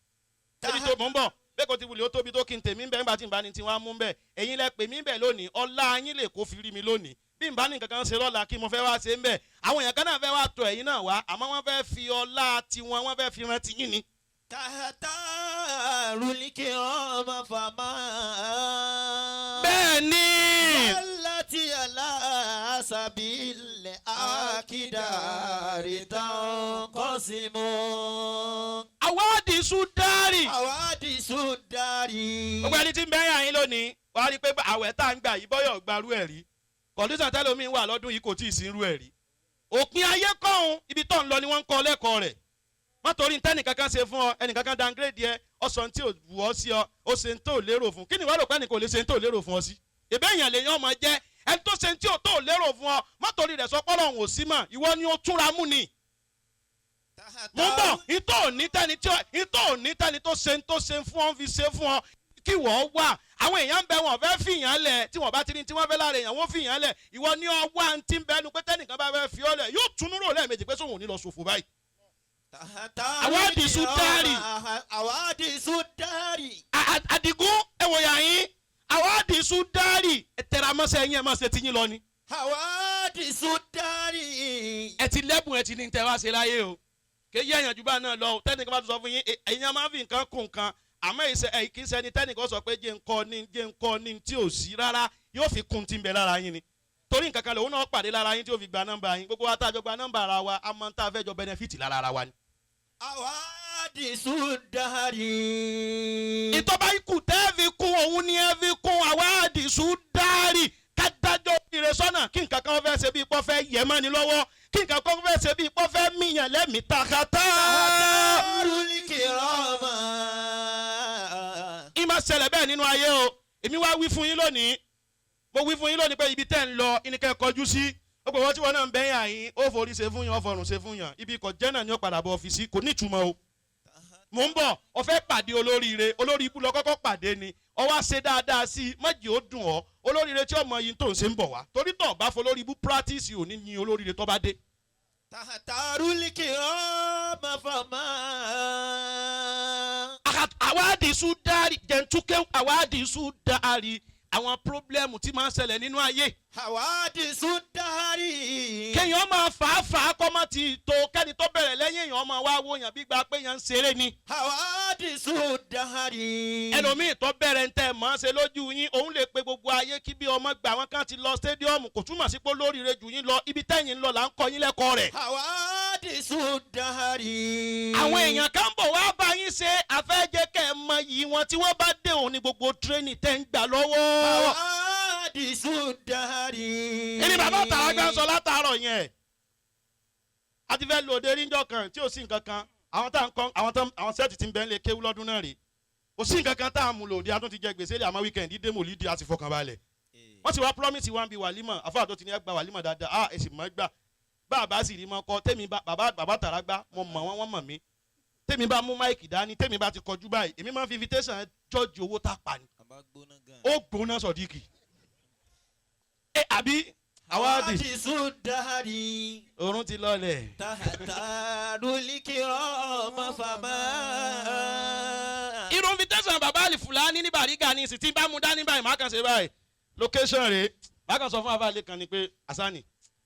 Ebi tó mò ń bọ̀ bẹ́ẹ̀ kò ti wulẹ̀ ó tóbi tó kí n tèmi ń bẹ̀ ńgbà tí n bá ní tí wọ́n á mú bẹ̀. Ẹ̀yin lẹ pè mí bẹ̀ lónìí, ọlá yín lè kó fi rí mi lónìí. Bí n bá ní nǹkan kan ṣe lọ́la, kí mo fẹ́ wá ṣe ń bẹ̀? Àwọn èèyàn kan náà fẹ́ wá tọ̀ ẹ̀yin náà wá, àmọ́ wọ́n fẹ́ fi ọlá tiwọn, wọ́n fẹ́ fi rántí yín ni. تختار الكرام فما Bẹ́ẹ̀ ni. التي على سبيل الأقدار تنقسم. Àwádìí sùn dárì. حوادث الدهر. Gbogbo ẹni tí ń bẹ́ yàn yín lónìí, wàá rí i pé àwẹ̀ tá à ń gbà yìí, bọ́yọ̀ gbarú ẹ̀ rí, condition tẹ́lómi wà lọ́dún yìí kò tí ì sí irú ẹ̀ rí. Òpin ayé kọ́hún, ibi tó ń lọ ni wọ́n ń kọ́ lẹ́kọ̀ọ́ rẹ̀. Má torí tẹ́nìkankan ṣe fún ọ, ẹnìkankan downgrade ẹ, ọsàn tí ò wù ọ́ sí ọ, ó ṣe ń tó lérò fún kí ni wàá rò pé ẹnì kò lè ṣe ń tó lérò fún ọ sí. Ìbẹ́ èèyàn lèèyàn ọmọ jẹ́ ẹni tó ṣe ń tí ò tó lérò fún ọ. Má torí rẹ̀ sọ pọ́lọ́ òun ò sí mọ̀, ìwọ ni ó túnra mú ni. Mo ń bọ̀, ìtò òní tẹ́ni tí ìtò òní tẹ́ni tó ṣe ń tó ṣe fún ọ fi ṣe fún ọ kí wọ́n wà. Àwọn èèyàn ń bẹ, wọn fẹ́ fìyàn lẹ̀. Tí wọ́n bá ti ní tí wọ́n fẹ́ lára èèyàn, wọ́n fìyàn lẹ̀. Ìwọ ní ọwọ́ àǹtí ń bẹnu pé tẹ́nìkan bá fẹ́ fi ọ́ lẹ̀, yóò túnú rò lẹ́ẹ̀mejì pé sóhun ò ní lọ ṣòfò báyìí. Àwádìí sùdárì. Àwádìí sùdárì. Àdìgún, ẹ wò yà yín, àwádìí sùdárì, ẹ tẹra mọ́sẹ̀ yín, ẹ má ṣe ti yín lọ ni. Àwádìí sùdárì. Ẹ ti lẹ́bùn, ẹ ti ní tẹ wá ṣe láyé o, kì í yẹ èèyàn jù bá náà lọ o. Tẹ́nìkan bá tún sọ fún yín, ẹ̀yin á máa fi nǹkan kún nǹkan, àmọ́ ìṣe ẹ̀ kì í ṣẹni tẹ́nìkan sọ pé jẹ́ nǹkan ní jẹ́ nǹkan ní tí ò sí rárá, yóò fi kún tí ń bẹ lára yín ni, torí nǹkan kan lòun náà pàdé lára yín tí ó fi gba nọ́mbà yín. Gbogbo wa tá a jọ gba nọ́mbà ara wa, a máa ń tá a fẹ́ jọ benefit lára ara wa ni. Àwádìí sùdárì. Ìtọ́ba ikú tẹ́ fi kún òun ni ẹ fi kún. Àwádìí sùdárì, kádájọ́ ire sọ́nà, kí nǹkan kan fẹ́ ṣe bí ipò fẹ́ yẹ mọ́ni lọ́wọ́, kí nǹkan kan fẹ́ ṣe bí ipò fẹ́ míyàn lẹ́mìí takata. Arúlìkìrọ́mà. Ìmọ̀ ṣẹlẹ̀ bẹ́ẹ̀ nínú ayé o. Èmi wá wí fún yín lónìí, mo wí fún yín lónìí pé ibi tẹ́ ń lọ ìníkẹ́ kọjú sí. Ó pè wọ́n tí wọ́n náà ń bẹ́yìn àyín, ó forí ṣe fún yàn, ó fọrùn ṣe fún yàn, ibi ikọ̀ jẹ́ náà ni ó padà bọ̀ ọ́fíìsì, kò ní ìtumọ̀ o. Mò ń bọ̀, ó fẹ́ pàdé olóríire, olórí ibú lọ kọ́kọ́ pàdé ni ọ wá ṣe dáadáa sí i, má jẹ́ ó dùn ọ́. Olóríire tí ọmọ yìí tó ń ṣe ń bọ̀ wá, torí tó bá fọ olórí ibú practice ò ní yin olóríire tó bá dé. Tàtàrúlìkìrọ́mà fàmà. Àwádìí sùdárì jẹ̀ntúkẹ́, àwádìí sùdárì, Àwọn problem tí máa ń ṣẹlẹ̀ nínú ayé. Hawadisu dahari. Kéèyàn máa fà á fà á kọ́ mọ́ ti tó kẹ́ni tó bẹ̀rẹ̀ lẹ́yìn èèyàn máa wá wo yàn bí gba pé yàn ń ṣeré ni. Hawadisu dahari. Ẹlòmíì tó bẹ̀rẹ̀ ń tẹ̀ mọ́ ṣe lójú yín, òun lè pe gbogbo ayé kí bí ọmọ gbà wọn kàn ti lọ stadium, kò túmọ̀ sí pé lóríire jù yín lọ, ibi tẹ́yìn ń lọ là ń kọ́ yín lẹ́kọ̀ọ́ rẹ̀. Hawadisu dahari. Àwọn èèyàn kan bọ̀ wá bá yín ṣe àfẹ́jẹ́ kẹ́ ẹ mọ iyì wọn tí wọ́n bá dé òun ní gbogbo tírénì tẹ́ ń gbà lọ́wọ́. Hawadisu dahari. Kí ni bàbá tààrà gbà ń sọ látàárọ̀ yẹn? A ti fẹ́ lo òde ríńjọ kan tí ò sí nǹkan kan, àwọn tá à ń kọ́ àwọn tán àwọn set tí ń bẹ ń lè kéwú lọ́dún náà rè, kò sí nǹkan kan tá à ń mú lòdì, a tún ti jẹ gbèsè lè àmọ́ weekend dé mòlídìí a sì fọkàn balẹ̀. Wọ́n sì wá promise wa ń bi wàlímọ̀ àfáà tó ti ní ẹ gba wàlímọ̀ dáadáa, a èsì mọ́ gbà bá a bá sì rí mọ́ kọ́ tèmi bá bàbá tààrà gbá, mo mọ̀ wọ́n, wọ́n mọ̀ mí. Tèmi bá mú mic dání, tèmi bá ti kọjú báyìí, èmi máa ń fi invitation jọ́ọ̀jì owó tá a pa ni. Àbá gbóná gan. Ó gbóná sọ̀díkì ẹ àbí àwádìí. Hawadisu dahari. Oorun ti lọlẹ̀. Tahatarul kirama fama. Irú invitation bàbá àlìfùlání ní Bàrígà ní ìsìn tí bá mú dání báyìí, má kàn ṣe báyìí, location rèé, má kàn sọ fún àfáà kan ni pé asani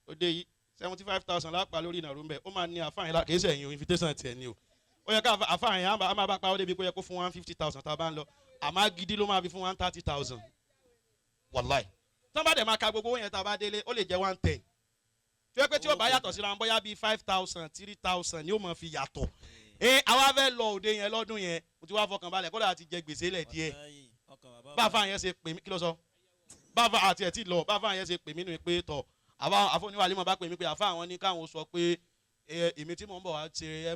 òde yìí 75,000 lápá lórí ìnàró ń bẹ, ó máa ní àfáà yẹn la kì í ṣe ẹ̀yìn o, invitation tiẹ̀ ni o, ó yẹ ká àfáà yẹn á máa bá pa ó débi pé ó yẹ kó fún 150,000 tá a bá ń lọ, àmọ́ gidi ló máa fi fún 130,000, wàláì. Tí wọ́n bá dẹ̀ máa ka gbogbo owó yẹn tá a bá délé, ó lè jẹ́ 110, tí wọ́n pẹ́ tí ó bá yàtọ̀ síra wọn bóyá bíi 5,000, 3,000 ni ó máa fi yàtọ̀. Ẹ àwa fẹ́ lọ òde yẹn lọ́dún yẹn, mo ti wá fọkàn balẹ̀, kódà àti jẹ gbèsè lẹ̀ díẹ̀. Bá àfáà yẹn ṣe pè mí, kí ló sọ bá àfáà àti ẹ̀ tí lọ, bá àfáà yẹn ṣe pè mí nù pé tọ̀ àfa àfọ̀níwàlímọ̀ bá pè mí pé àfa àwọn ní káwọn sọ pé èmi tí mò ń bọ̀ wá ṣe ẹ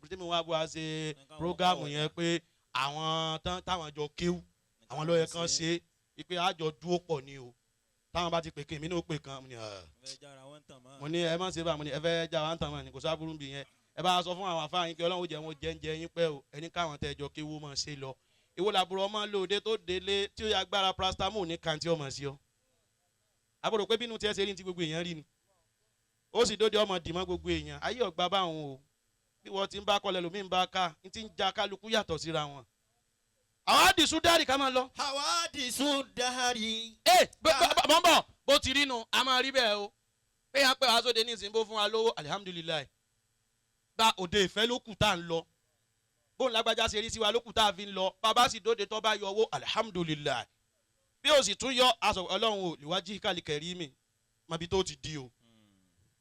tí mo wá bọ̀ wá ṣe program yẹn pé àwọn táwọn jọ kéwú àwọn ló yẹ kán ṣe é pé àjọ dúró pọ̀ ni o, táwọn bá ti pè kí èmi náà pè kan, mo ní mo ní ẹ má ṣe bá, mo ní ẹ fẹ́ já wa ń tàn mọ́ ni, kò sábúrú bí yẹn, ẹ bá sọ fún àwọn àfáà yín pé Ọlọ́run ó jẹ́ wọn jẹ́ ń jẹ yín pẹ́ o, ẹni káwọn tẹ́ jọ kéwú máa ṣe lọ. Ìwọ làbúrò ọmọ lóde tó délé tí ó yà agbára paracetamol ní kàǹtí ọmọ sí ọ, àbúrò pé bínú tiẹ̀ ṣe rí ní ti gbogbo èèyàn rí ni, ó sì dóde ọmọ dìmọ́ gbogbo èèyàn ayé ọ̀gbá báwọn o, bí wọ́n ti ń bá kọlẹ̀ lómi ń bá ká ń ti ń ja kálukú yàtọ̀ síra wọn. Àwọn àdìsú dárì ká máa lọ. Hawadisu dahari. Ẹ bọ́ bọ́ bó ti rí nu a máa rí bẹ́ẹ̀ o, pé yàn pé wàá sóde ní ìsìn bó fún wa lówó, alihamudulilayi, bá òde ìfẹ́ ló kù tá à ń lọ, bóun lágbájá ṣe rí sí wa ló kù tá a fi ń lọ, bàbá sì dóde tó bá yọ owó, alihamudulilayi, bí o sì tún yọ aṣọ Ọlọ́run o lìwájú kálíkẹ̀rí mi mọbi tó ti di o.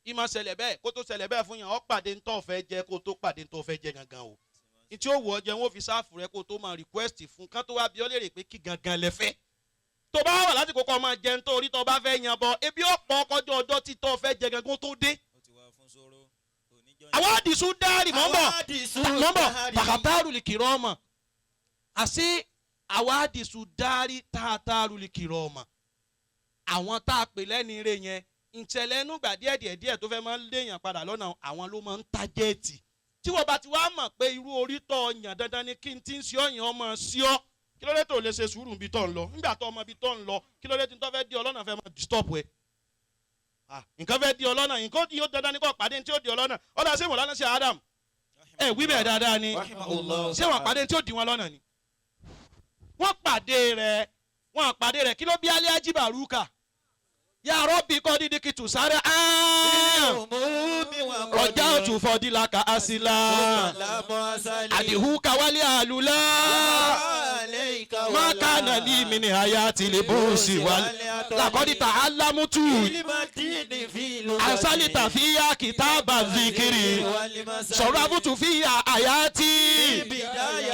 Ìmọ̀ ṣẹlẹ̀ bẹ́ẹ̀ kó tó ṣẹlẹ̀ bẹ́ẹ̀ fún yàn, ọ́ pàdé ntọ́ fẹ́ jẹ kó tó pàdé ntọ́ fẹ́ jẹ gangan o, ntí ó wù ọ́ jẹ wọ́n fi sáàfù rẹ kó tó máa request fún kán tó wá bí ọ léèrè pé kí gangan lẹ fẹ́. Tó bá wà láti kókó máa jẹ ntọ́ orí tó bá fẹ́ yan bọ ebi ọ̀pọ̀ ọkọjọ́ ọjọ́ tí tó fẹ́ jẹ gangan tó dé. Àwọn àdìsú dárì mọ́ bọ̀ mọ́ bọ̀ tàkàtàrù lè kìrọ̀ ọmọ àṣé àwọn àdìsú dárì tààtàrù lè kìrọ̀ ọmọ àwọn tá a pè lẹ́ni ire yẹn ìṣẹ̀lẹ̀ ẹnu gbà díẹ̀ díẹ̀ díẹ̀ tó fẹ́ máa ń léèyàn padà lọ́nà, àwọn ló máa ń tájẹ́ẹ̀tì tí wọ́n bá ti wá mọ̀ pé irú orí tọ́ ọyàn dandan ni kí n ti ń ṣe ọyàn ọmọ sí ọ, kí ló dé tó lè ṣe sùúrù ibi tó ń lọ nígbà tó ọmọ ibi tó ń lọ, kí ló dé tí n tó fẹ́ di ọlọ́nà fẹ́ máa disturb ẹ, nǹkan fẹ́ di ọlọ́nà, nǹkan yóò dandan ní kò pàdé tí ó di ọlọ́nà ọ̀dà ṣé wọ́n lánàá ṣe Adam ẹ wí bẹ́ẹ̀ dáadáa ni, ṣé wọ́n pàdé tí ó di wọn lọ́nà ni, wọ́n pàdé rẹ̀, wọ́n pàdé rẹ̀, kí ló bí alẹ́ ajíbàrúkà ya Rabbi kọ́ dídí kìtù sáré rọjá òtún fọdílà ká àsìlá àdìhú kawálé àlùlá má kánà lí mi ní àyà tìlẹ̀ bóòsì wálé làkọ́dí ta alámútù ànsálìtà fíyà kìtàbà zikiri sọ̀rọ̀ àbùtù fíyà àyà tí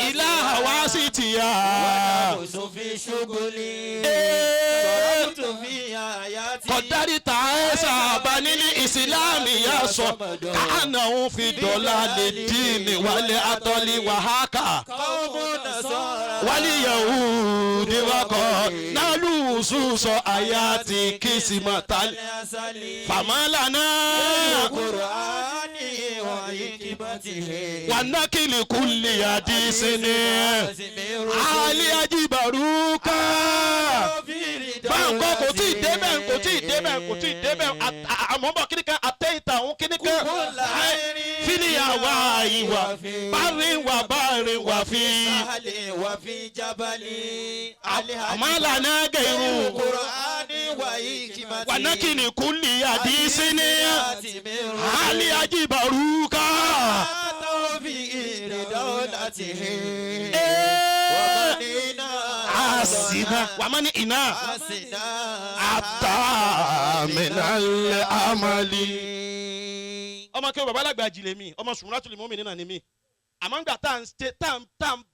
ilá àwa sì tìyà. Kọ̀dárì ta ẹ̀ sábà nílí ìsìlámì yà sọ káànà òun fi dọ̀là lè dín ní wálé atọ́lé wàhákà wálé yahudi wakọ̀ nálù sùsọ àyà ti kìsìmọ̀ tálẹ̀ fàmálànà wànákìlì kúlì àdìsínì àlẹ́ ajíbàrúkà bá nǹkan kò tí ì débẹ̀ kò tí ì débẹ̀ kò tí ì débẹ̀ àmọ́ bọ̀ kíní kan àtẹ̀yìntà òun kíní kan fílíà wà ìwà bárin wà fi wà fi jabali. àmàlànà gẹ̀rù Qur'ani wa hikmati. wànákìlì kúlì àdìsí ní hali ajibaruka. Asina wàmánì iná àtàmìnàlẹ̀ àmàlì. Ọmọ kí o bàbá alágbà jìlẹ̀ mi ọmọ sùnmùràtúlì mọ́mì nínà ni mi àmọ́ ńgbà tá à ń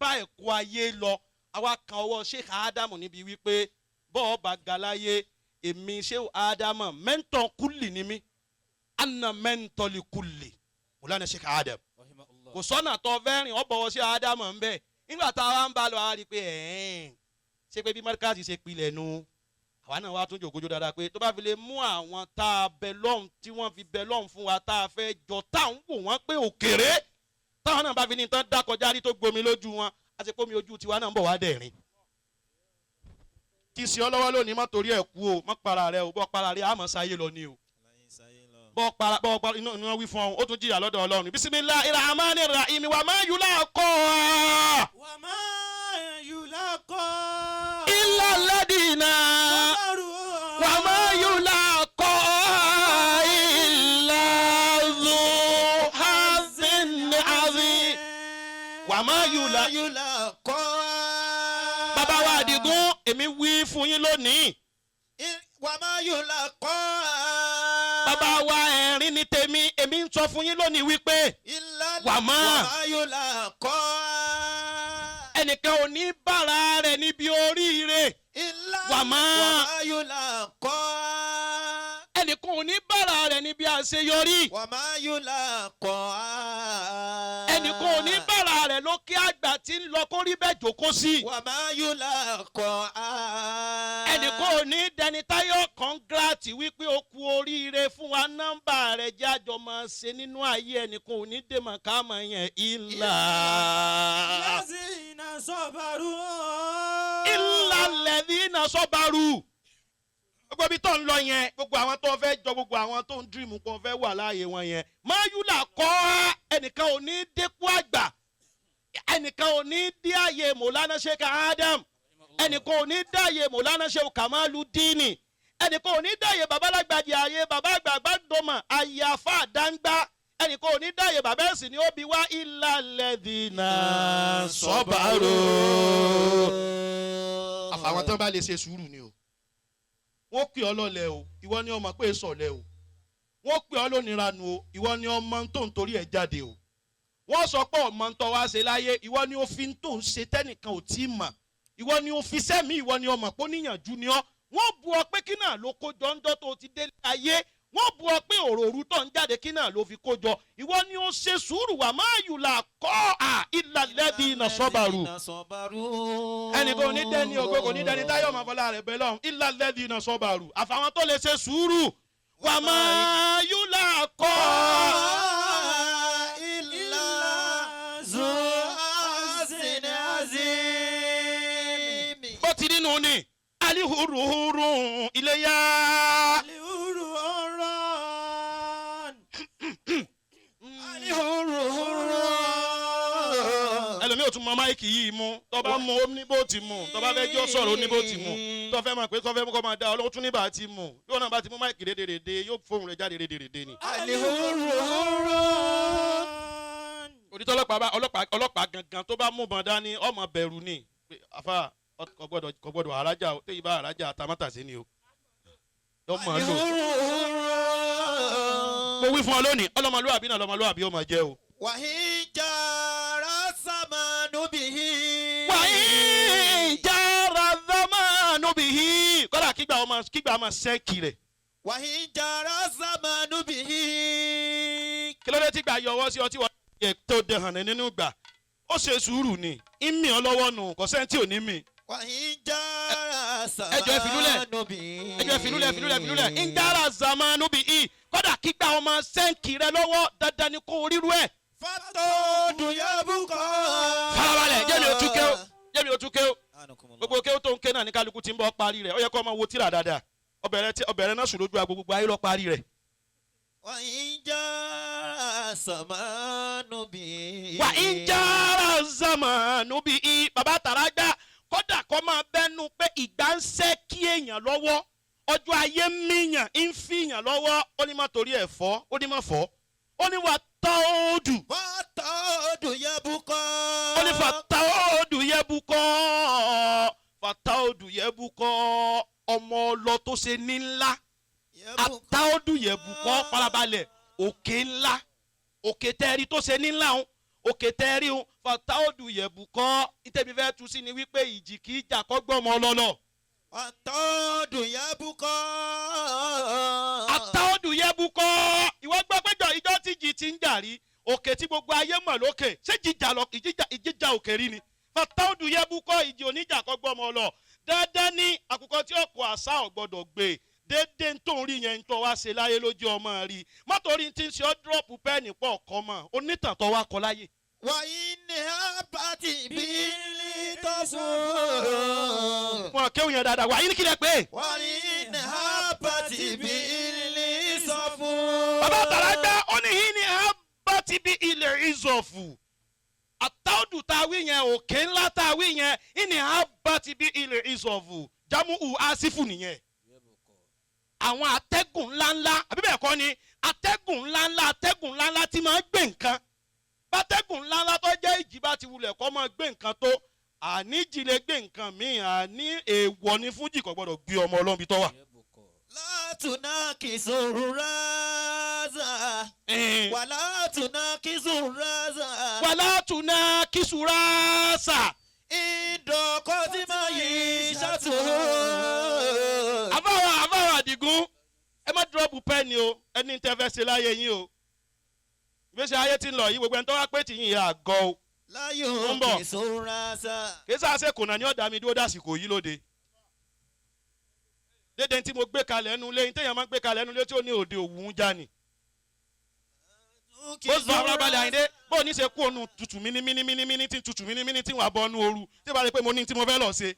bá ẹ̀kọ́ ayé lọ àwa kan ọwọ́ Sheikh Ádámù níbi wípé bọ́ọ̀ bá galáyé èmi Sheikh Ádámù mẹ́ńtọ̀ kúlì ni mí anna mẹ́ńtọ̀lì kúlì mùlánà Sheikh Ádámù kò sọ́nà tó fẹ́ rìn ọ́ bọ̀wọ́ sí Ádámù ń bẹ̀ nígbà tá a wá ń bá lọ a rí i pé ẹ̀ẹ́n ṣé pé bí mọ́ríkàsì ṣe pilẹ̀ nu àwa náà wá tún jòkójó dáadáa pé tó bá fi lè mú àwọn tá a bẹ lọ́hùn tí wọ́n fi bẹ lọ́hùn fún wa tá a fẹ́ jọ tá à ń wò wọ́n pé òkèrè táwọn náà bá fi ní tán dákọjá rí tó gbomi lójú wọn a ti kómi ojú tiwa náà ń bọ̀ wá dẹ̀rín. Tí sí ọ lọ́wọ́ lónìí má torí ẹ̀ kú o má para rẹ o bọ́ para rẹ àmọ́ sáyé lọ ni o bọ́ para bọ́ para inú wọn wí fún ọ ó tún jìyà lọ́dọ̀ Ọlọ́run bisimilahi rahmani rahim wa ma yulaqaha. Wa ma yulaqaha. Illa alladina. Wa ma yulaqaha illa dhu hazzin azim. Wa ma yulaqaha. Bàbá wa Àdìgún èmi wí fún yín lónìí. Wa ma yulaqaha. Bàbá wa ẹ̀rín ní tèmi èmi ń sọ fún yín lónìí wípé wà má ẹnìkan ò ní bára rẹ̀ níbi oríire wà má ẹnìkan ò ní bára rẹ̀ níbi àṣeyọrí ẹnìkan ò ní bára rẹ̀ lókè àgbà tí ń lọ kó rí bẹ́ẹ̀ jókòó sí ẹnìkan ò ní dẹni táyọ̀ kọ́ngrátì wípé ó kú oríire fún wa nọ́mbà rẹ̀ jẹ́ àjọ máa ṣe nínú ayé ẹnìkan ò ní dèmọ̀ ká mọ̀ yẹn ìlà. Lazina sọ́bàrú. Ìlà lẹ́dínà sọ́bàrú. Gbogbo ibi tó ń lọ yẹn gbogbo àwọn tó fẹ́ jọ gbogbo àwọn tó ń dírìmù kó fẹ́ wà láàyè wọn yẹn máyúlà kọ́ ẹnìkan ò ní dẹ́kun àgbà ẹnìkan ò ní dí àyè Mọ̀lánà Sheikh Adam ẹnìkan ò ní dáyé Mọ̀lánà Sheikh Kamaludini ẹnìkan ò ní dáyé babalágbàjì àyè bàbá àgbàgbà dọ́mà àyè àfa àdáńgbá ẹnìkan ò ní dáyé bàbá ẹ̀sìn ni ó bi wá ìlàlẹ́dínà sọ́bàrò. Àfàwọn tán bá lè ṣe sùúrù ni o wọ́n pè ọ́ lọ́lẹ̀ o ìwọ ni ọmọ pé sọ̀lẹ̀ o wọ́n pè ọ́ lónìranu o ìwọ ni ọmọ tó ń torí ẹ̀ jáde o wọ́n sọ pé ọmọ tó wá ṣe láyé ìwọ ni ó fi tó ń ṣe tẹ́nìkan ò tí ì mọ̀ ìwọ ni ó fi sẹ́mi ìwọ ni ọmọ pé oníyànjú ni ọ́ wọ́n bu ọ pé kí náà ló kó jọ ń dọ́ tó ti dé ayé wọ́n bu ọ pé òròrú tó ń jáde kí náà ló fi kó jọ ìwọ ni ó ṣe sùúrù wà má yùlà kọ́ à ìlàlẹ́bí iná sọ́bàrù ẹnì kò ní dẹ́ni ògo kò ní dẹ́ni táyọ̀ máa fọlá rẹ̀ bẹ́ẹ̀ lọ́hùn ìlàlẹ́bí iná sọ́bàrù àfàwọn tó lè ṣe sùúrù wà má yùlà kọ́ ìlà bó ti nínú ni alihuruhuru iléyà. Alihuru ọ̀rọ̀. Alihuruhuru. Ẹlòmíì ò tún mọ máìkì yìí mú tó bá mú ó ní bó ti mú tó bá fẹ́ jọ́ sọ̀rọ̀ ó ní bó ti mú tó fẹ́ mọ̀ pé tó fẹ́ mú kó máa dá ọlọ́wọ́ tún ní bá ti mú bí wọn náà bá ti mú máìkì rédèrèdè yóò fóun rẹ̀ jáde rédèrèdè ni. Alihuruhuru. Òdìtọ́ ọlọ́pàá gangan tó bá mú bọn dání ọmọ bẹ̀rù ni àfa kò gbọ́dọ̀ àrájà o téyì bá àrájà tamátàsí ni o. Lọ́mọ lò. Mo wí fún ọ lónìí ọlọ́mọlúwàbí náà lọ́mọlúwàbí ó máa jẹ́ o. Wàhíjàrá sàmánú bìhí. Wàhíjàrá sàmánú bìhí. Kọ́lá kígbà ọmọ kígbà ọmọ sẹ́ẹ̀kì rẹ̀. Wàhíjàrá sàmánú bìhí. Kí ló dé tí gbà yọwọ́ sí ọtí wọ́n yẹ tó dẹ̀ hàn nínú gbà? Ó ṣe sùúrù ni, ń mì ọ́ lọ́wọ́ nù, kò sẹ́ni tí ò ní mì. Wàhíjàrá Ẹjọ́ ẹ fìlúlẹ̀. sàmánú bìhí. Ẹjọ́ ẹ fìlúlẹ̀ fìlúlẹ̀ fìlúlẹ̀. Ìjàrá sàmánú bìhí. Kọ́dà kígbà ọmọ sẹ́ǹkì rẹ lọ́wọ́ dandan ni kó ríru ẹ̀. Fatọ́dún yabukọ́. Farabalẹ̀ jẹ́mi ò tún ké o jẹ́mi ò tún ké o gbogbo ké o tó ń ké náà ní kálukú ti ń bọ́ parí rẹ̀. Ó yẹ kó ọmọ wo tíra dáadáa. Ọbẹ̀rẹ̀ náà sùn lójú agbo, gbogbo ayé lọ parí rẹ̀. Wà ń já sàmánù bí. Wà ń jára zamanu bí i bàbá tàràgbà. Kódà kó máa bẹ́nu pé ìgbà ń ṣẹ́ kí èèyàn lọ́wọ́, ọjọ́ ayé ń míyàn, ń fìyàn lọ́wọ́, ó ní má torí ẹ̀ fọ́, ó ní má fọ́, ó ní wà táódù. Fàtàdù yẹbukọ. Ó ní fàtáódù yẹbukọ́, fàtáódù yẹbukọ́, ọmọ ọlọ tó ṣe ní ńlá. Àtàódù yẹbukọ́, farabalẹ̀, òkè ńlá, òkè tẹ́rí tó ṣe ní ńlá òun, òkè tẹ́rí òun, fàtáódù yẹbukọ́. Ìtẹ̀bí fẹ́ tu sí ni wípé ìjì kì í jà kọ́ gbọ́mọ ọlọ́lọ́. Fàtàdù yẹbukọ. Àtàódù yẹbukọ́. Ìwọ gbọ́ péjọ ìjọ tí jì ti ń jà rí òkè tí gbogbo ayé mọ̀ lókè, ṣé jíjà lọ ìjíjà òkè rí ni? Fàtàódù yẹbukọ́, ìjì oníjà kọ́ gbọ́mọ lọ. Dandan ní àkùkọ tí ọkọ̀ àṣà ò gbọ́dọ̀ gbé déédéé tó ń rí yẹn tó wá ṣe láyé lójú ọmọ rí mọ́tòrí tí ń ṣe ọ́ drop pẹ́ẹ́nì pọ̀ kọ́ mọ́ onítàn tó wá kọ láyé. Wàyí ni abati bílí tọ́sùn. Wọn kéwòn yẹn dáadáa. Wàyí ní kílẹ̀ pé. Wàyí ni abati bílí sọ́fún. Bàbá àtàràgbà ó ní yìí ní abati bí ilẹ̀ ìzọ̀fù, àtàwùdù tá a wí yẹn, òkè ńlá tá a wí yẹn, ìní abati bí ilẹ̀ ìzọ̀fù, jámù asifu nìyẹn, àwọn atẹ́gùn ńláńlá, àbí bẹ́ẹ̀ kọ́ ni? Atẹ́gùn ńláńlá, atẹ́gùn ńláńlá tí máa ń gbé nǹkan. Bátẹ́gùn ńláńlá tó jẹ́ ìjì bá ti wulẹ̀ kọ́ máa gbé nǹkan tó àníjì lè gbé nǹkan míì, àní èèwọ̀ ni fújì kò gbọ́dọ̀ gbé ọmọ ọlọ́run tó wà. Látùnà kìsùn rázà. Wà látùnà kìsùn rázà. Wàlá tùnà kìsùràṣà. Ìdọ̀kọ́ tí máa yí ṣàtò. Àbáwọ̀ àdìgún, ẹ má drop pẹ́ẹ́nì o. Ẹni tẹ́ fẹ́ ṣe láyé yín o, ìgbésí ayé ti ń lọ yìí, gbogbo ẹni tó wá pé tìyín yà gọ́ o. Láyò Ó ń bọ̀. kìsùn rázà. Kì í sáà ṣe kùnà ní ọ̀dà mi dúró dàsìkò yìí lóde dédé tí mo gbé kalẹ̀ ẹnu lé, téèyàn máa ń gbé kalẹ̀ ẹnu lé tí ó ní òde òwú ń já ni. Bó sọ arábalẹ̀ àyíndé bó ní ṣe kú ònu tutù míní míní míní míní tí tutù míní míní tí wàá bọ́ nu ooru tí bá rí pé mo ní tí mo fẹ́ lọ ṣe.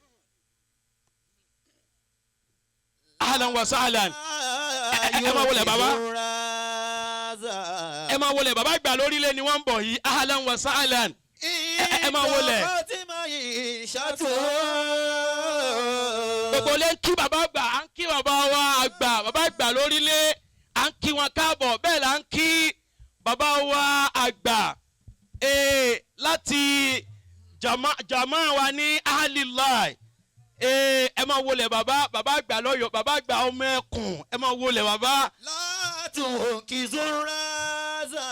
Ahlan wa sahlan. Ẹ máa wọlé bàbá. Ẹ máa wọlé bàbá ìgbà lórílẹ̀ ni wọ́n ń bọ̀ yìí. Ahlan wa sahlan. Ẹ máa wọlé. Ìdọ̀kọ́ tí máa yí ṣàtò. Gbogbo lè ń kí bàbá àgbà, à ń kí bàbá wa àgbà, bàbá àgbà lórílẹ̀, à ń kí wọn káàbọ̀. Bẹ́ẹ̀ là ń kí bàbá wa àgbà láti jama jama wa ní ahalilai. Ẹ máa wọlé bàbá, bàbá àgbà lọ́yọ̀, bàbá àgbà ọmọ ẹkùn, ẹ máa wọlé bàbá. Látùn kìsùn rázà.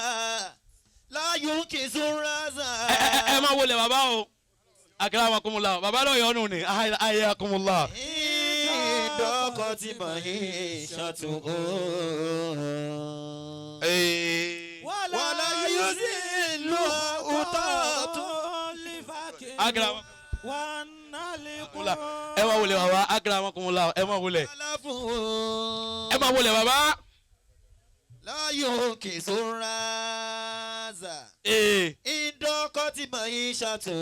Láyò kìsùn rázà. Ẹ máa wọlé bàbá o, akramakumullah, bàbá lọ́yọ̀ nù ní ayakumullah. Ìdọ̀kọ́ tí máa yí ṣàtò. Wàlá yóò sì lu òtọ́. Akramakumullah, ẹ máa wọlé bàbá, akramakumullah, ẹ máa wọlé, ẹ máa wọlé bàbá. Láyò kìsùn rázà. Ìdọ̀kọ́ tí máa yí ṣàtò.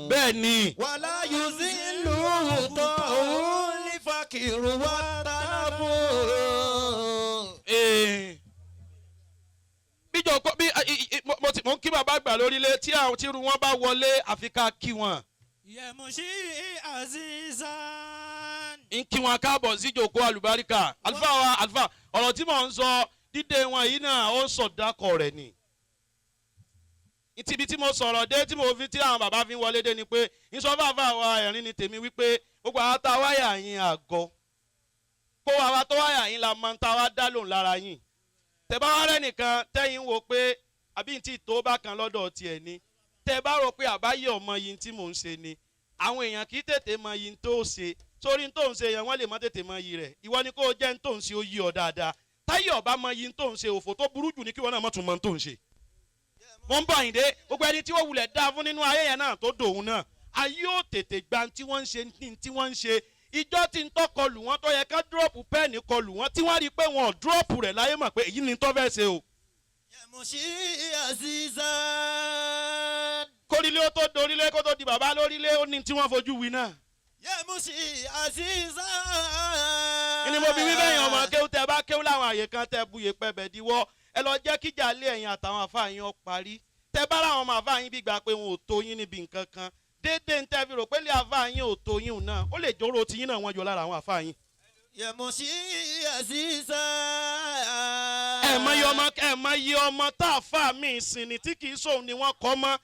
Bẹ́ẹ̀ ni. Wàlá yóò sì lu òtọ́ òun lè fa kìrù wá tánà fún. Bíjọ kọ bí mo ń kí bàbá àgbà lórílẹ̀ tí àwọn tí irú wọn bá wọlé, àfi ká kí wọn. Yẹ̀mùsí Azizan. Ń kí wọn káàbọ̀ síjòkó àlùbáríkà. Àlùfáà wa, àlùfáà, ọ̀rọ̀ tí mò ń sọ dídé wọn yìí náà, ó ń sọ̀dákọ̀ rẹ̀ ni. Ibi tí mo sọ̀rọ̀ dé tí mo fi tí àwọn bàbá fi ń wọlé dé ni pé ìsọfáfá wa ẹ̀rín ni tèmi wípé gbogbo àwọn tá a wáyà yín àgọ́ kó wa wa tó wáyà yín la máa ń tá a wá dá lòun lára yín. Tẹ bá wá rẹ́ nìkan tẹ́yìn wò pé àbí tí tó bá kan lọ́dọ̀ tiẹ̀ ni, tẹ bá rò pé àbáyé ọmọ yìí tí mò ń ṣe ni, àwọn èèyàn kì í tètè mọ yìí tó ṣe sórí tó ń ṣe yẹn, wọ́n lè má tètè mọ yìí rẹ̀. Ìwọ ni kó o jẹ́ ń tó ń ṣe ó yí ọ dáadáa. Táyé ọba mọ yìí tó ń ṣe, òfò tó burú jù ní kí wọ́n náà mọ̀ tún mọ tó ń ṣe. Wọ́n ń bọ̀ àyìndé, gbogbo ẹni tí wọ́n wulẹ̀ dáa fún nínú ayé yẹn náà tó dòun náà, ayé ò tètè gba tí wọ́n ń ṣe ní tí wọ́n ń ṣe. Ìjọ tí ń tọ́ kọlù wọn tó yẹ ká drop pẹ́ẹ̀nì kọlù wọn tí wọ́n rí i pé wọn ò drop rẹ̀ láyé mọ̀ pé èyí ni tó fẹ́ ṣe o. Yẹ̀mùsí Azizan. Kórílé ó tó dorílé, kó tó di bàbá lórílé, ó ní tí wọ́n fojú wí náà. يمشي عزيزا. Ni mo fi wí bẹ́yìn ọmọ kéwú, tẹ bá kéwú láwọn àyè kan, tẹ bu yèpẹ̀ bẹ̀ diwọ́, ẹ lọ jẹ́ kíjà lé ẹ̀yìn àtàwọn àfáà yín ó parí. Tẹ bá láwọn ọmọ àfáà yín bí gbà pé wọn ò tó yín níbi nǹkan kan, déédéé ń tẹ́ fi rò pé lé àfáà yín ò tó yín náà, ó lè jóró tiyín náà wọ́n yọ lára àwọn àfáà yín. يمشي عزيزا. Ẹ mọ iye ọmọ tá a fà mí sìn ní tí kì í sóun ni wọ́n kọ́ mọ́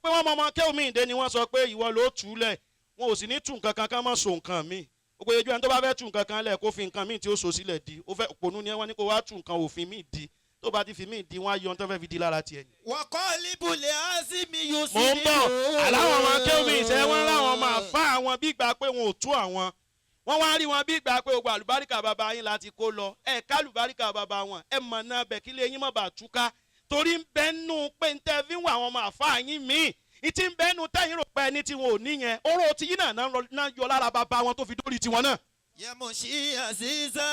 pé wọ́n mọ ọmọ kéwù mí ìdè ni wọ́n sọ pé ìwọ ló tù ú lẹ̀. Wọn ò sì ní tù nǹkan kan ká má so nǹkan mi. Gbogbo ojú ẹni tó bá fẹ́ tù nǹkan kan lẹ̀, kó fi nǹkan míì tí ó so sílẹ̀ di. Ó fẹ́ òpònú ni wọ́n ní kó wá tù nǹkan òfin míì di. Tó bá ti fi míì di, wọ́n á yọ ohun tó fẹ́ fi di lára tiẹ̀ ni. وقالب العزم يسلم. Mò ń bọ̀. Aláwọn ọmọ kéwù mi ìṣẹ́ wọn láwọn ọmọ àfa àwọn bí gbà pé wọn ò tú àwọn, wọ́n wá rí wọn bí gbà pé gbogbo àlùbáríkà bàbá yín láti kó lọ. Ẹ ká àlùbáríkà bàbá wọn, ẹ mọ̀ náà bẹ̀ kí lè yín má bàa túká, torí ń bẹ́ nù pé ń tẹ́ fi ń wọ àwọn ọmọ àfa yín míì ìtì ń bẹ́ nù tẹ́yìn rò pé ẹni tí wọn ò ní yẹn, oró tí yín náà náà yọ lára bàbá wọn tó fi dórí tiwọn náà. يمشي عزيزا.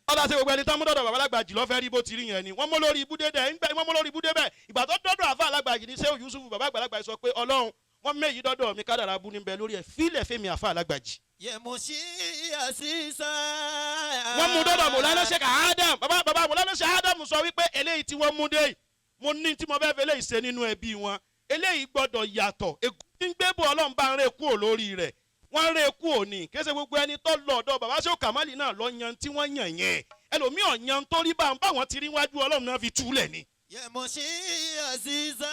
Ọba ṣe gbogbo ẹni tán mú dọ̀dọ̀ bàbá alágbàjì lọ́fẹ́ rí bó ti rí yẹn ni wọ́n mú lórí ibùdó dẹ̀ ń gbẹ́, wọ́n mú lórí ibùdó bẹ́ẹ̀. Ìgbà tó dọ́dọ̀ àfa alágbàjì ní sẹ́wọ̀n Yusuf, bàbá àgbàlagbà sọ pé Ọlọ́run, wọ́n méyìí dọ́dọ̀ mi, kádàrá bú níbẹ̀ lórí ẹ̀, fílẹ̀ fẹ́mi àfa alágbàjì. يمشي عزيزا. Wọ́n mú dọ́dọ̀ Mọ̀lánà Sheikh Adam. Bàbá Mọ̀lánà Sheikh Adam sọ wípé eléyìí tí wọ́n mú dé yìí, mo ní tí mo fẹ́ fẹ́ eléyìí ṣe nínú ẹbí wọn, eléyìí gbọ́dọ̀ yàtọ̀. Ègún tí ń gbé bò, Ọlọ́run bá ń rè kúrò lórí rẹ̀. Wọ́n rè kúrò ní kése. Gbogbo ẹni tó lọ ọ̀dọ̀ bàbá Sheikh Kamali náà lọ yan tí wọ́n yàn yẹn, ẹlòmíì ọ̀yan torí bá ń bá wọn ti rí wájú Ọlọ́run náà fi túlẹ̀ ni. يمشي عزيزا.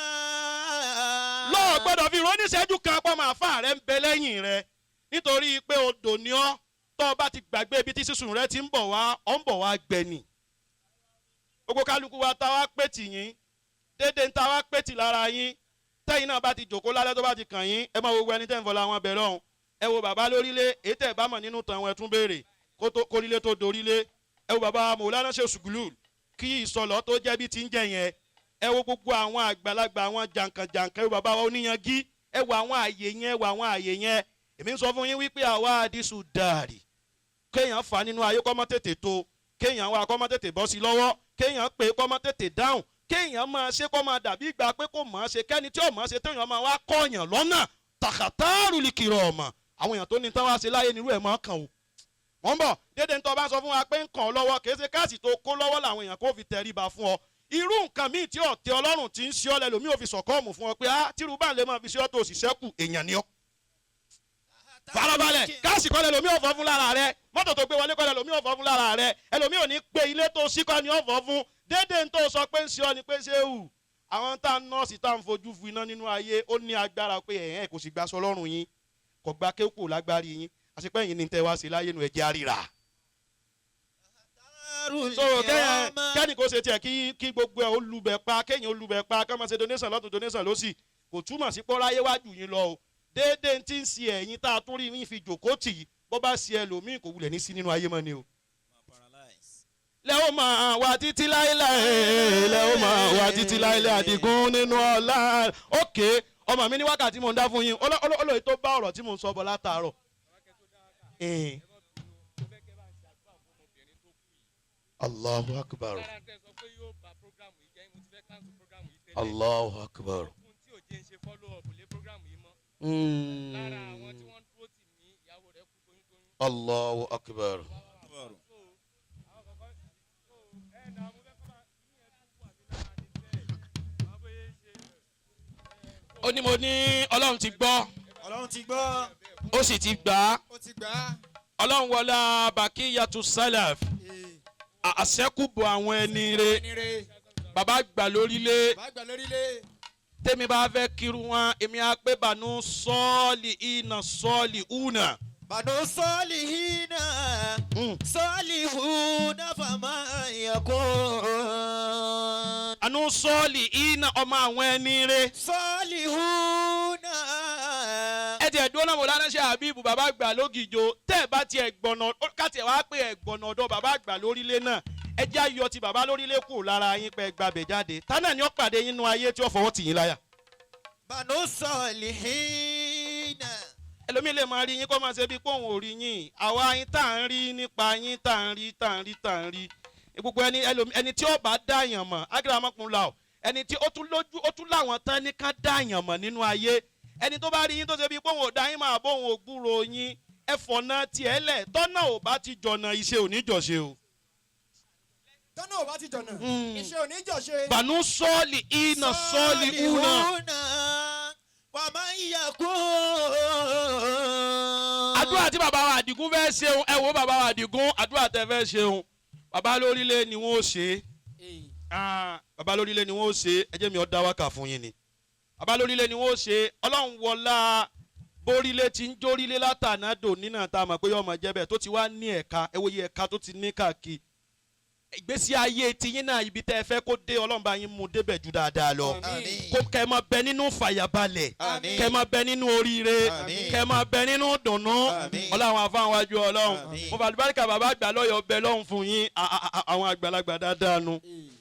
Lọ́ọ̀ gbọ́dọ̀ fi ronú ìṣẹ́jú kan pọ́ máa fà rẹ̀ ń bẹ lẹ́yìn rẹ̀, nítorí pé odò ni ọ́. Tó o bá ti gbàgbé ibi tí sísun rẹ ti ń bọ̀ wá, ọ̀ ń bọ̀ wá gbẹ̀nì. Gbogbo kálukú wa ta wá pé tì yín déédéé ń ta wá pé tì lára yín. Tẹ́yìn náà bá ti jòkó lálẹ́, tó bá ti kàn yín, ẹ máa wo gbogbo ẹni tẹ́ ń fọlá wọn bẹ̀rẹ̀ ọ̀hún. Ẹ wo bàbá lórílẹ̀ èyí tẹ́ ẹ bá mọ̀ nínú tàn wọn, ẹ tún béèrè kó tó kórílé tó dorílé. Ẹ wo bàbá Mọ̀lánà ṣe sùgùlù kí ìsọlọ tó jẹ́ bí ti ń jẹ yẹn. Ẹ wo gbogbo àwọn àgbàlagbà, àwọn jàǹkànjàǹkàn. Ẹ wo bàbá wa oníyangí. Ẹ wo àwọn àyè yẹn, ẹ wo àwọn àyè yẹn. Èmi ń sọ fún yín wípé àwa àdìsù dàrí kéèyàn fà nínú ayé kọ́ mọ́ tètè tó, kéèyàn wá kọ́ mọ́ tètè bọ́ sí lọ́wọ́, kéèyàn pè kọ́ mọ́ tètè dáhùn, kéèyàn máa ṣe kọ́ máa dàbí ìgbà pé kò máa ṣe, kẹ́ni tí ò máa ṣe téèyàn máa wá kọ́ọ̀yàn lọ́nà tàkàtàrù lè kìrọ̀ ọ̀mà. Àwọn èèyàn tó ní tán wá ṣe láyé nírú ẹ̀ máa kàn ó. Wọ́n ń bọ̀ dédé ń tọ́ bá sọ fún wa pé ń kàn ọ́ lọ́wọ́, kì í ṣe káàsì tó kó lọ́wọ́ làwọn èèyàn kó fi tẹríba fún ọ. Irú nǹkan míì tí ọ̀tẹ Ọlọ́run ti ń ṣe ọ́ lẹ́lòmíì ò fi sọ̀kọ́ọ̀mù fún ọ pé ah, tírú bá lè máa fi ṣe ọ́ tó sì ṣẹ́kù, èèyàn ni ọ́. Farabalẹ̀, káàsì kọ́ lẹ́lòmíì ò fọ́ fún lára rẹ, mọ́tò tó gbé wọlé kọ́ lẹ́lòmíì ò fọ́ fún lára rẹ, ẹlòmíì ò ní pé ilé tó sí kọ́ ni ó fọ́ fún. Dédé ń tó sọ pé ń ṣe ọ́ ni pé ṣé wù àwọn tá a nọ́ọ̀sì tá à ń fojú fu iná nínú ayé, ó ní agbára pé ẹ̀hẹ́n kò sì gbaṣọ lọ́rùn yín, kò gba kéwù lágbárí yín, àṣepẹ́ yìí ní tẹ́ wá sí láyé nu ẹ̀jẹ̀ àríra. So kẹ́yìn kẹ́ni kò ṣe tiẹ̀ kí gbogbo ẹ̀ ó lubẹ̀ pa, kéyìn ó lubẹ̀ pa, kọ́ máa ṣe donation lọ́tún, donation lọ́sì, kò túmọ̀ sí pọ́nráyé wájú yín lọ o. Déédéé tí ń ṣe ẹ̀yìn tá a tún rí yín fi jòkó tì í, bó bá ṣe ẹlòmíì, kò wulẹ̀ ní sí nínú ayé mọ́ ni o. Lẹ́ ó máa wà títí láéláé, lẹ́ ó máa wà títí láéláé, àdìgún nínú ọ̀la. Ókè ọmọ mi ní wákàtí mò ń dá fún yín olóyè tó bá ọ̀rọ̀ tí mò ń sọ bọ̀ látàárọ̀. Allahu akbar. Lára tẹ sọ pé yóò ba program yìí jẹ́, mo ti fẹ́ cancel program yìí tẹ́lẹ̀. Allahu akbar. Fún tí ò jẹ́ ń ṣe follow up lé program yìí mọ́. Lára àwọn tí wọ́n dúró tì mí, ìyàwó rẹ̀ kú toyúntoyún. Allahu akbar. So àwọn kọ̀ọ̀kan so ẹ̀ náà mo fẹ́ kọ́ máa ní ẹ̀ tún wà mí lára ní bẹ́ẹ̀ àwọn bóyá ń ṣe. Ó ní mo ní Ọlọ́run ti gbọ́. Ọlọ́run ti gbọ́. Ó sì ti gbà á. Ó ti gbà á. Ọlọ́run wọlá Bakiyatu Salaf, àṣẹ́kùbọ̀ àwọn ẹni re, Ẹni re. Bàbá gbà lórílẹ̀. Bá gbà lórílẹ̀. Tẹ́mi bá fẹ́ kiri wọn, èmi á pé bànú sọ́ọ̀lì iná sọ́ọ̀lì una. Bànú sọ́ọ̀lì hínà sọ́ọ̀lì húnà fàmà yakun. Ànú sọ́ọ̀lì iná, ọmọ àwọn ẹni re. Sọ́ọ̀lì húnà. Ẹ tiẹ̀ dúró náà, Mọ̀lánà ṣe Habibu, bàbá àgbà lógìjó, tẹ́ ẹ bá tiẹ̀ gbọ̀nà ká tiẹ̀ wá pé ẹ gbọ̀nà ọ̀dọ̀ bàbá àgbà lórílẹ̀ náà, ẹ jẹ́ ayọ̀ ti bàbá lórílẹ̀ kù lára yín pé gbàbẹ̀ jáde tánà ni ó pàdé yín nínú ayé tí ó fọwọ́ tì yín láyà. Bànú sọ́ọ̀lì hínà. Ẹlòmíì lè máa rí yín kó máa ṣe bí pé òun ò rí yín. Àwa yín tá à ń rí nípa yín, tá à ń rí, tá à ń rí, tá à ń rí gbogbo ẹni ẹlòmíì, ẹni tí ó bá dáyàn mọ̀ ágírámọ́kùn la ọ̀, ẹni tí ó tún lójú, ó tún láwọn tán ní ká dáyàn mọ̀ nínú ayé. Ẹni tó bá rí yín tó ṣe bíi pé òun ò dá yín máa bó òun ò gbúrò yín, ẹ fọ̀nà tiẹ̀ lẹ̀. Tọ́nà ò bá ti jọ̀nà, iṣẹ́ ò ní jọ̀ṣe o. Tọ́nà ò bá ti jọ̀nà, iṣẹ́ ò ní jọ̀ṣe. Bànú sọ́ọ̀lì iná sọ́ọ̀lì una. ومن يكون. Àdúrà tí bàbá wa Àdìgún fẹ́ ṣeun, ẹ wo bàbá wa Àdìgún, àdúrà tẹ fẹ́ ṣeun, bàbá lórílẹ̀ ni wọ́n ó ṣe. Ah, bàbá lórílẹ̀ ni wọ́n ó ṣe. Ẹ jẹ́ mi ọ́ dá wákà fún yín ni. Bàbá lórílẹ̀ ni wọ́n ó ṣe. Ọlọ́run wọlá bórílẹ̀ tí ń jórílẹ̀ látànà dò nínà tá a mọ̀ pé yọ̀ọ́ mọ̀ jẹ́ bẹ́ẹ̀ tó ti wá ní ẹ̀ka. Ẹ wo iye ẹ̀ka tó ti ní káàkiri ìgbésí ayé tiyín náà. Ibi tẹ́ ẹ fẹ́ kó dé, Ọlọ́run bá yín mú débẹ̀ ju dáadáa lọ. Àmín. Kó kẹ́ ẹ máa bẹ nínú fàyàbalẹ̀. Àmín. Kẹ́ ẹ máa bẹ nínú oríire. Àmín. Kẹ́ ẹ máa bẹ nínú dùnnú. Àmín. Ọlọ́run àfáwọn wájú Ọlọ́run. Àmín. Mo fàlùbáríkà bàbá àgbà lọ́yọ̀ bẹ lọ́hùn fún yín. Àwọn àgbàlagbà dáadáa nu,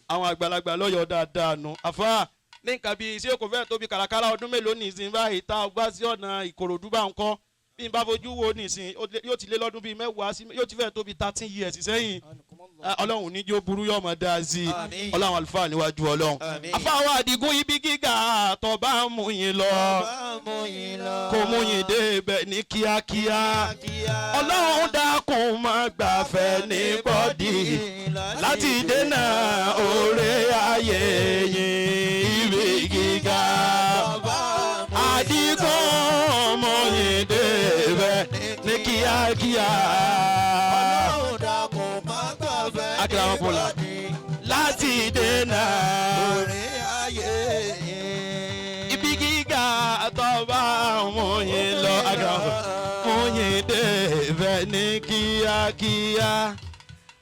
àwọn àgbàlagbà lọ́yọ̀ dáadáa nu. Àfa ní nǹkan bíi ṣé kò fẹ́ tóbi kàràkàrà ọdún mélòó nìsín báyìí tá a gbá sí ọ̀nà Ìkòròdú bá ń kọ́, bí n bá fojú wo nìsín, yóò ti lé lọ́dún bíi 10 sí, yóò ti fẹ́ tóbi 13 years sẹ́yìn. Ah, Ọlọ́run ní jó burú, yóò mọ̀ dáa sí i. Àmín. Ọlọ́run àlùfáà níwájú Ọlọ́run. Àmín. Àfáwọn Àdìgún, ibi gíga tó bá mú yín lọ, kó mú yín débẹ̀ ní kíákíá. Ọlọ́run dákun má gbàfẹ́ ní bọ́dì láti dènà oore ayé yín. Ibi gíga Àdìgún mú yín débẹ̀ ní kíákíá. Akérèmọ́bùlà láti dènà ibi gíga tó bá mú yín lọ, mú yín débẹ̀ ní kíákíá.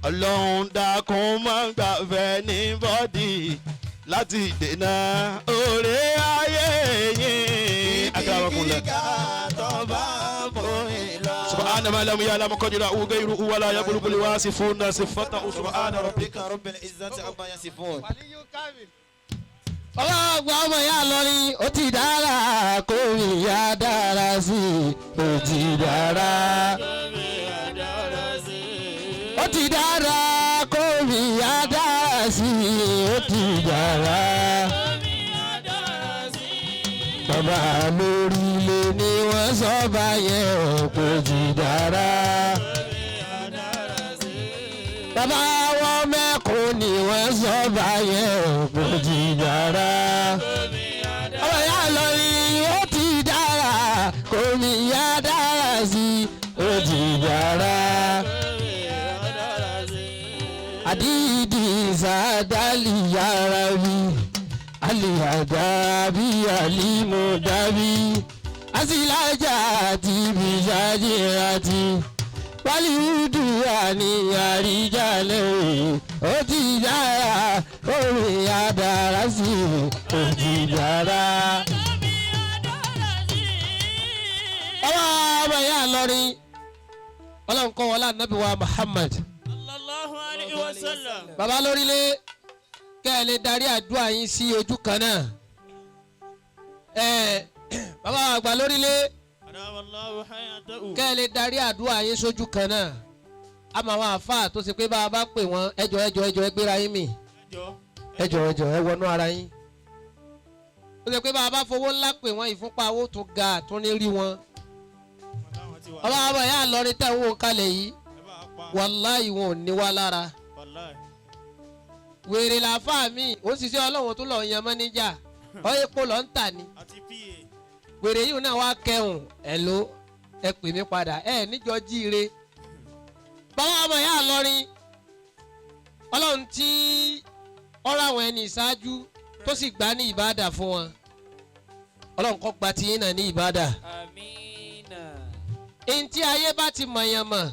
Ọlọ́run dákun má gbàfẹ́ ní bọ́dì láti dènà oore ayé yín. Akérèmọ́bùlà. سبحان ما لم يعلم قدره غيره ولا يبلغ الواصفون صفته. سبحان ربك رب العزة عما يصفون. Ọlọ́gbà ọmọ ìyá lọrin, ó ti dára kó ìyá dára sí i, ó ti dára. Ó ti dára kó ìyá dára sí i, ó ti dára. Bàbá lórílẹ̀ ni wọ́n sọ báyẹn kò ti dára. Bàbá wọn mẹ́kùn ni wọ́n sọ báyẹn kò ti dára. Ọmọ ìyá lọrin, ó ti dára kò ní ìyá dára sí i, ó ti dára. Àdìdì sàdálì yàrá wí alihadabi alimudabi asilaja àti bisajirati waliudu ani àríjàlẹ, ó ti dára orin adara sí i, ó ti dára. Ọwọ́ ọmọ ìyá lọrin, Ọlọ́run kọ́ wọlé ànábì wa Muhammad. Sallallahu alayhi wa sallam. Bàbá lórílẹ̀, kẹ́ ẹ lè darí àdúrà yín sí ojú kan náà. Ẹ bàbá àgbà lórílẹ̀, Adamallahu hayatahu. kẹ́ ẹ lè darí àdúrà yín sójú kan náà. Àmọ́ àwọn àáfàá tó ṣe pé bá a bá pè wọ́n, ẹjọ́ ẹjọ́ ẹjọ́, ẹ gbéra yín mì. Ẹjọ́. Ẹjọ́ ẹjọ́, ẹ wọnú ara yín. Ó ṣe pé bá a bá fowó ńlá pè wọ́n, ìfúnpá owó tó ga tó ní rí wọn. Táwọn ti wà. Ọba àbọ̀ ìyá àlọ́rin tẹ̀ ń wò kalẹ̀ yìí, Ẹ bá a pa. Wàláhì, wọn ò ní wá lára. Wàláì. Wèrè làáfàá mi, ó sì ṣe Ọlọ́run tó lọ́ọ́ yan mọ́níjà ọ, epo lọ́ọ́ ń tà ní. Àti PA. Wèrè yìí náà wá kẹhùn ẹ ló ẹ pè mí padà ẹ níjọ jíire. Bàbá ọmọ ìyá àlọrin, Ọlọ́run tí ọ̀rọ̀ àwọn ẹni ìṣáájú tó sì gbà ní ìbáàdà fún wọn, Ọlọ́run kó gba tiyín náà ní ìbáàdà. Amina. Ntí ayé bá ti mọ̀yàn mọ̀,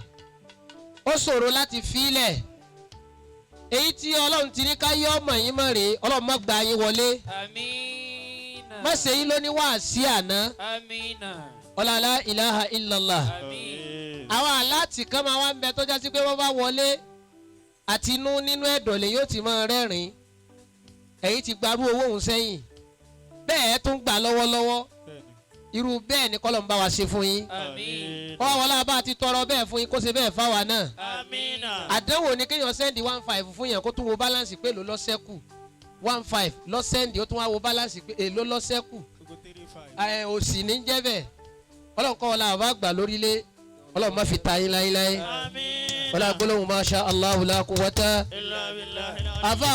ó ṣòro láti fílẹ̀. Èyí tí Ọlọ́run ti ní ká yọ ọmọ yín mọ̀ rèé. Ọlọ́run má gba yín wọlé. Amina. Má ṣe yín ló ní wàásí àná. Amina. Ọlọ́lá ilaha illallah. Amin. Àwọn aláàtì kan máa wá ń bẹ tó jásí pé wọ́n bá wọlé àti inú nínú ẹ̀dọ̀ lè yóò ti máa rẹ́rìn-ín. Ẹ̀yin ti gbarú owó òun sẹ́yìn bẹ́ẹ̀, ẹ tún gbà lọ́wọ́lọ́wọ́. Irú bẹ́ẹ̀ ni kọ́lọ̀ ń bá wa ṣe fún yín. Amin. Kọ́ wọlé abá ti tọrọ bẹ́ẹ̀ fún yín, kó ṣe bẹ́ẹ̀ fáwa náà. Amina. Àdánwò ni kéèyàn send 1.5 fún yàn, kó tún wo balance pé èló lọ́sẹ̀kù. 1.5 lọ́sẹ̀ndì, ó tún wá wo balance pé èló lọ́sẹ̀kù. Gbogbo Ẹ òsì ní jẹ́ bẹ́ẹ̀. Ọlọ́run kọ́ ọlá àbá gbà lórílẹ̀, Ọlọ́run má fi ta yín láéláé. Àmín. Ọlá gbólóhùn masha Allahu la quwwata. Illa billahi. Àfa.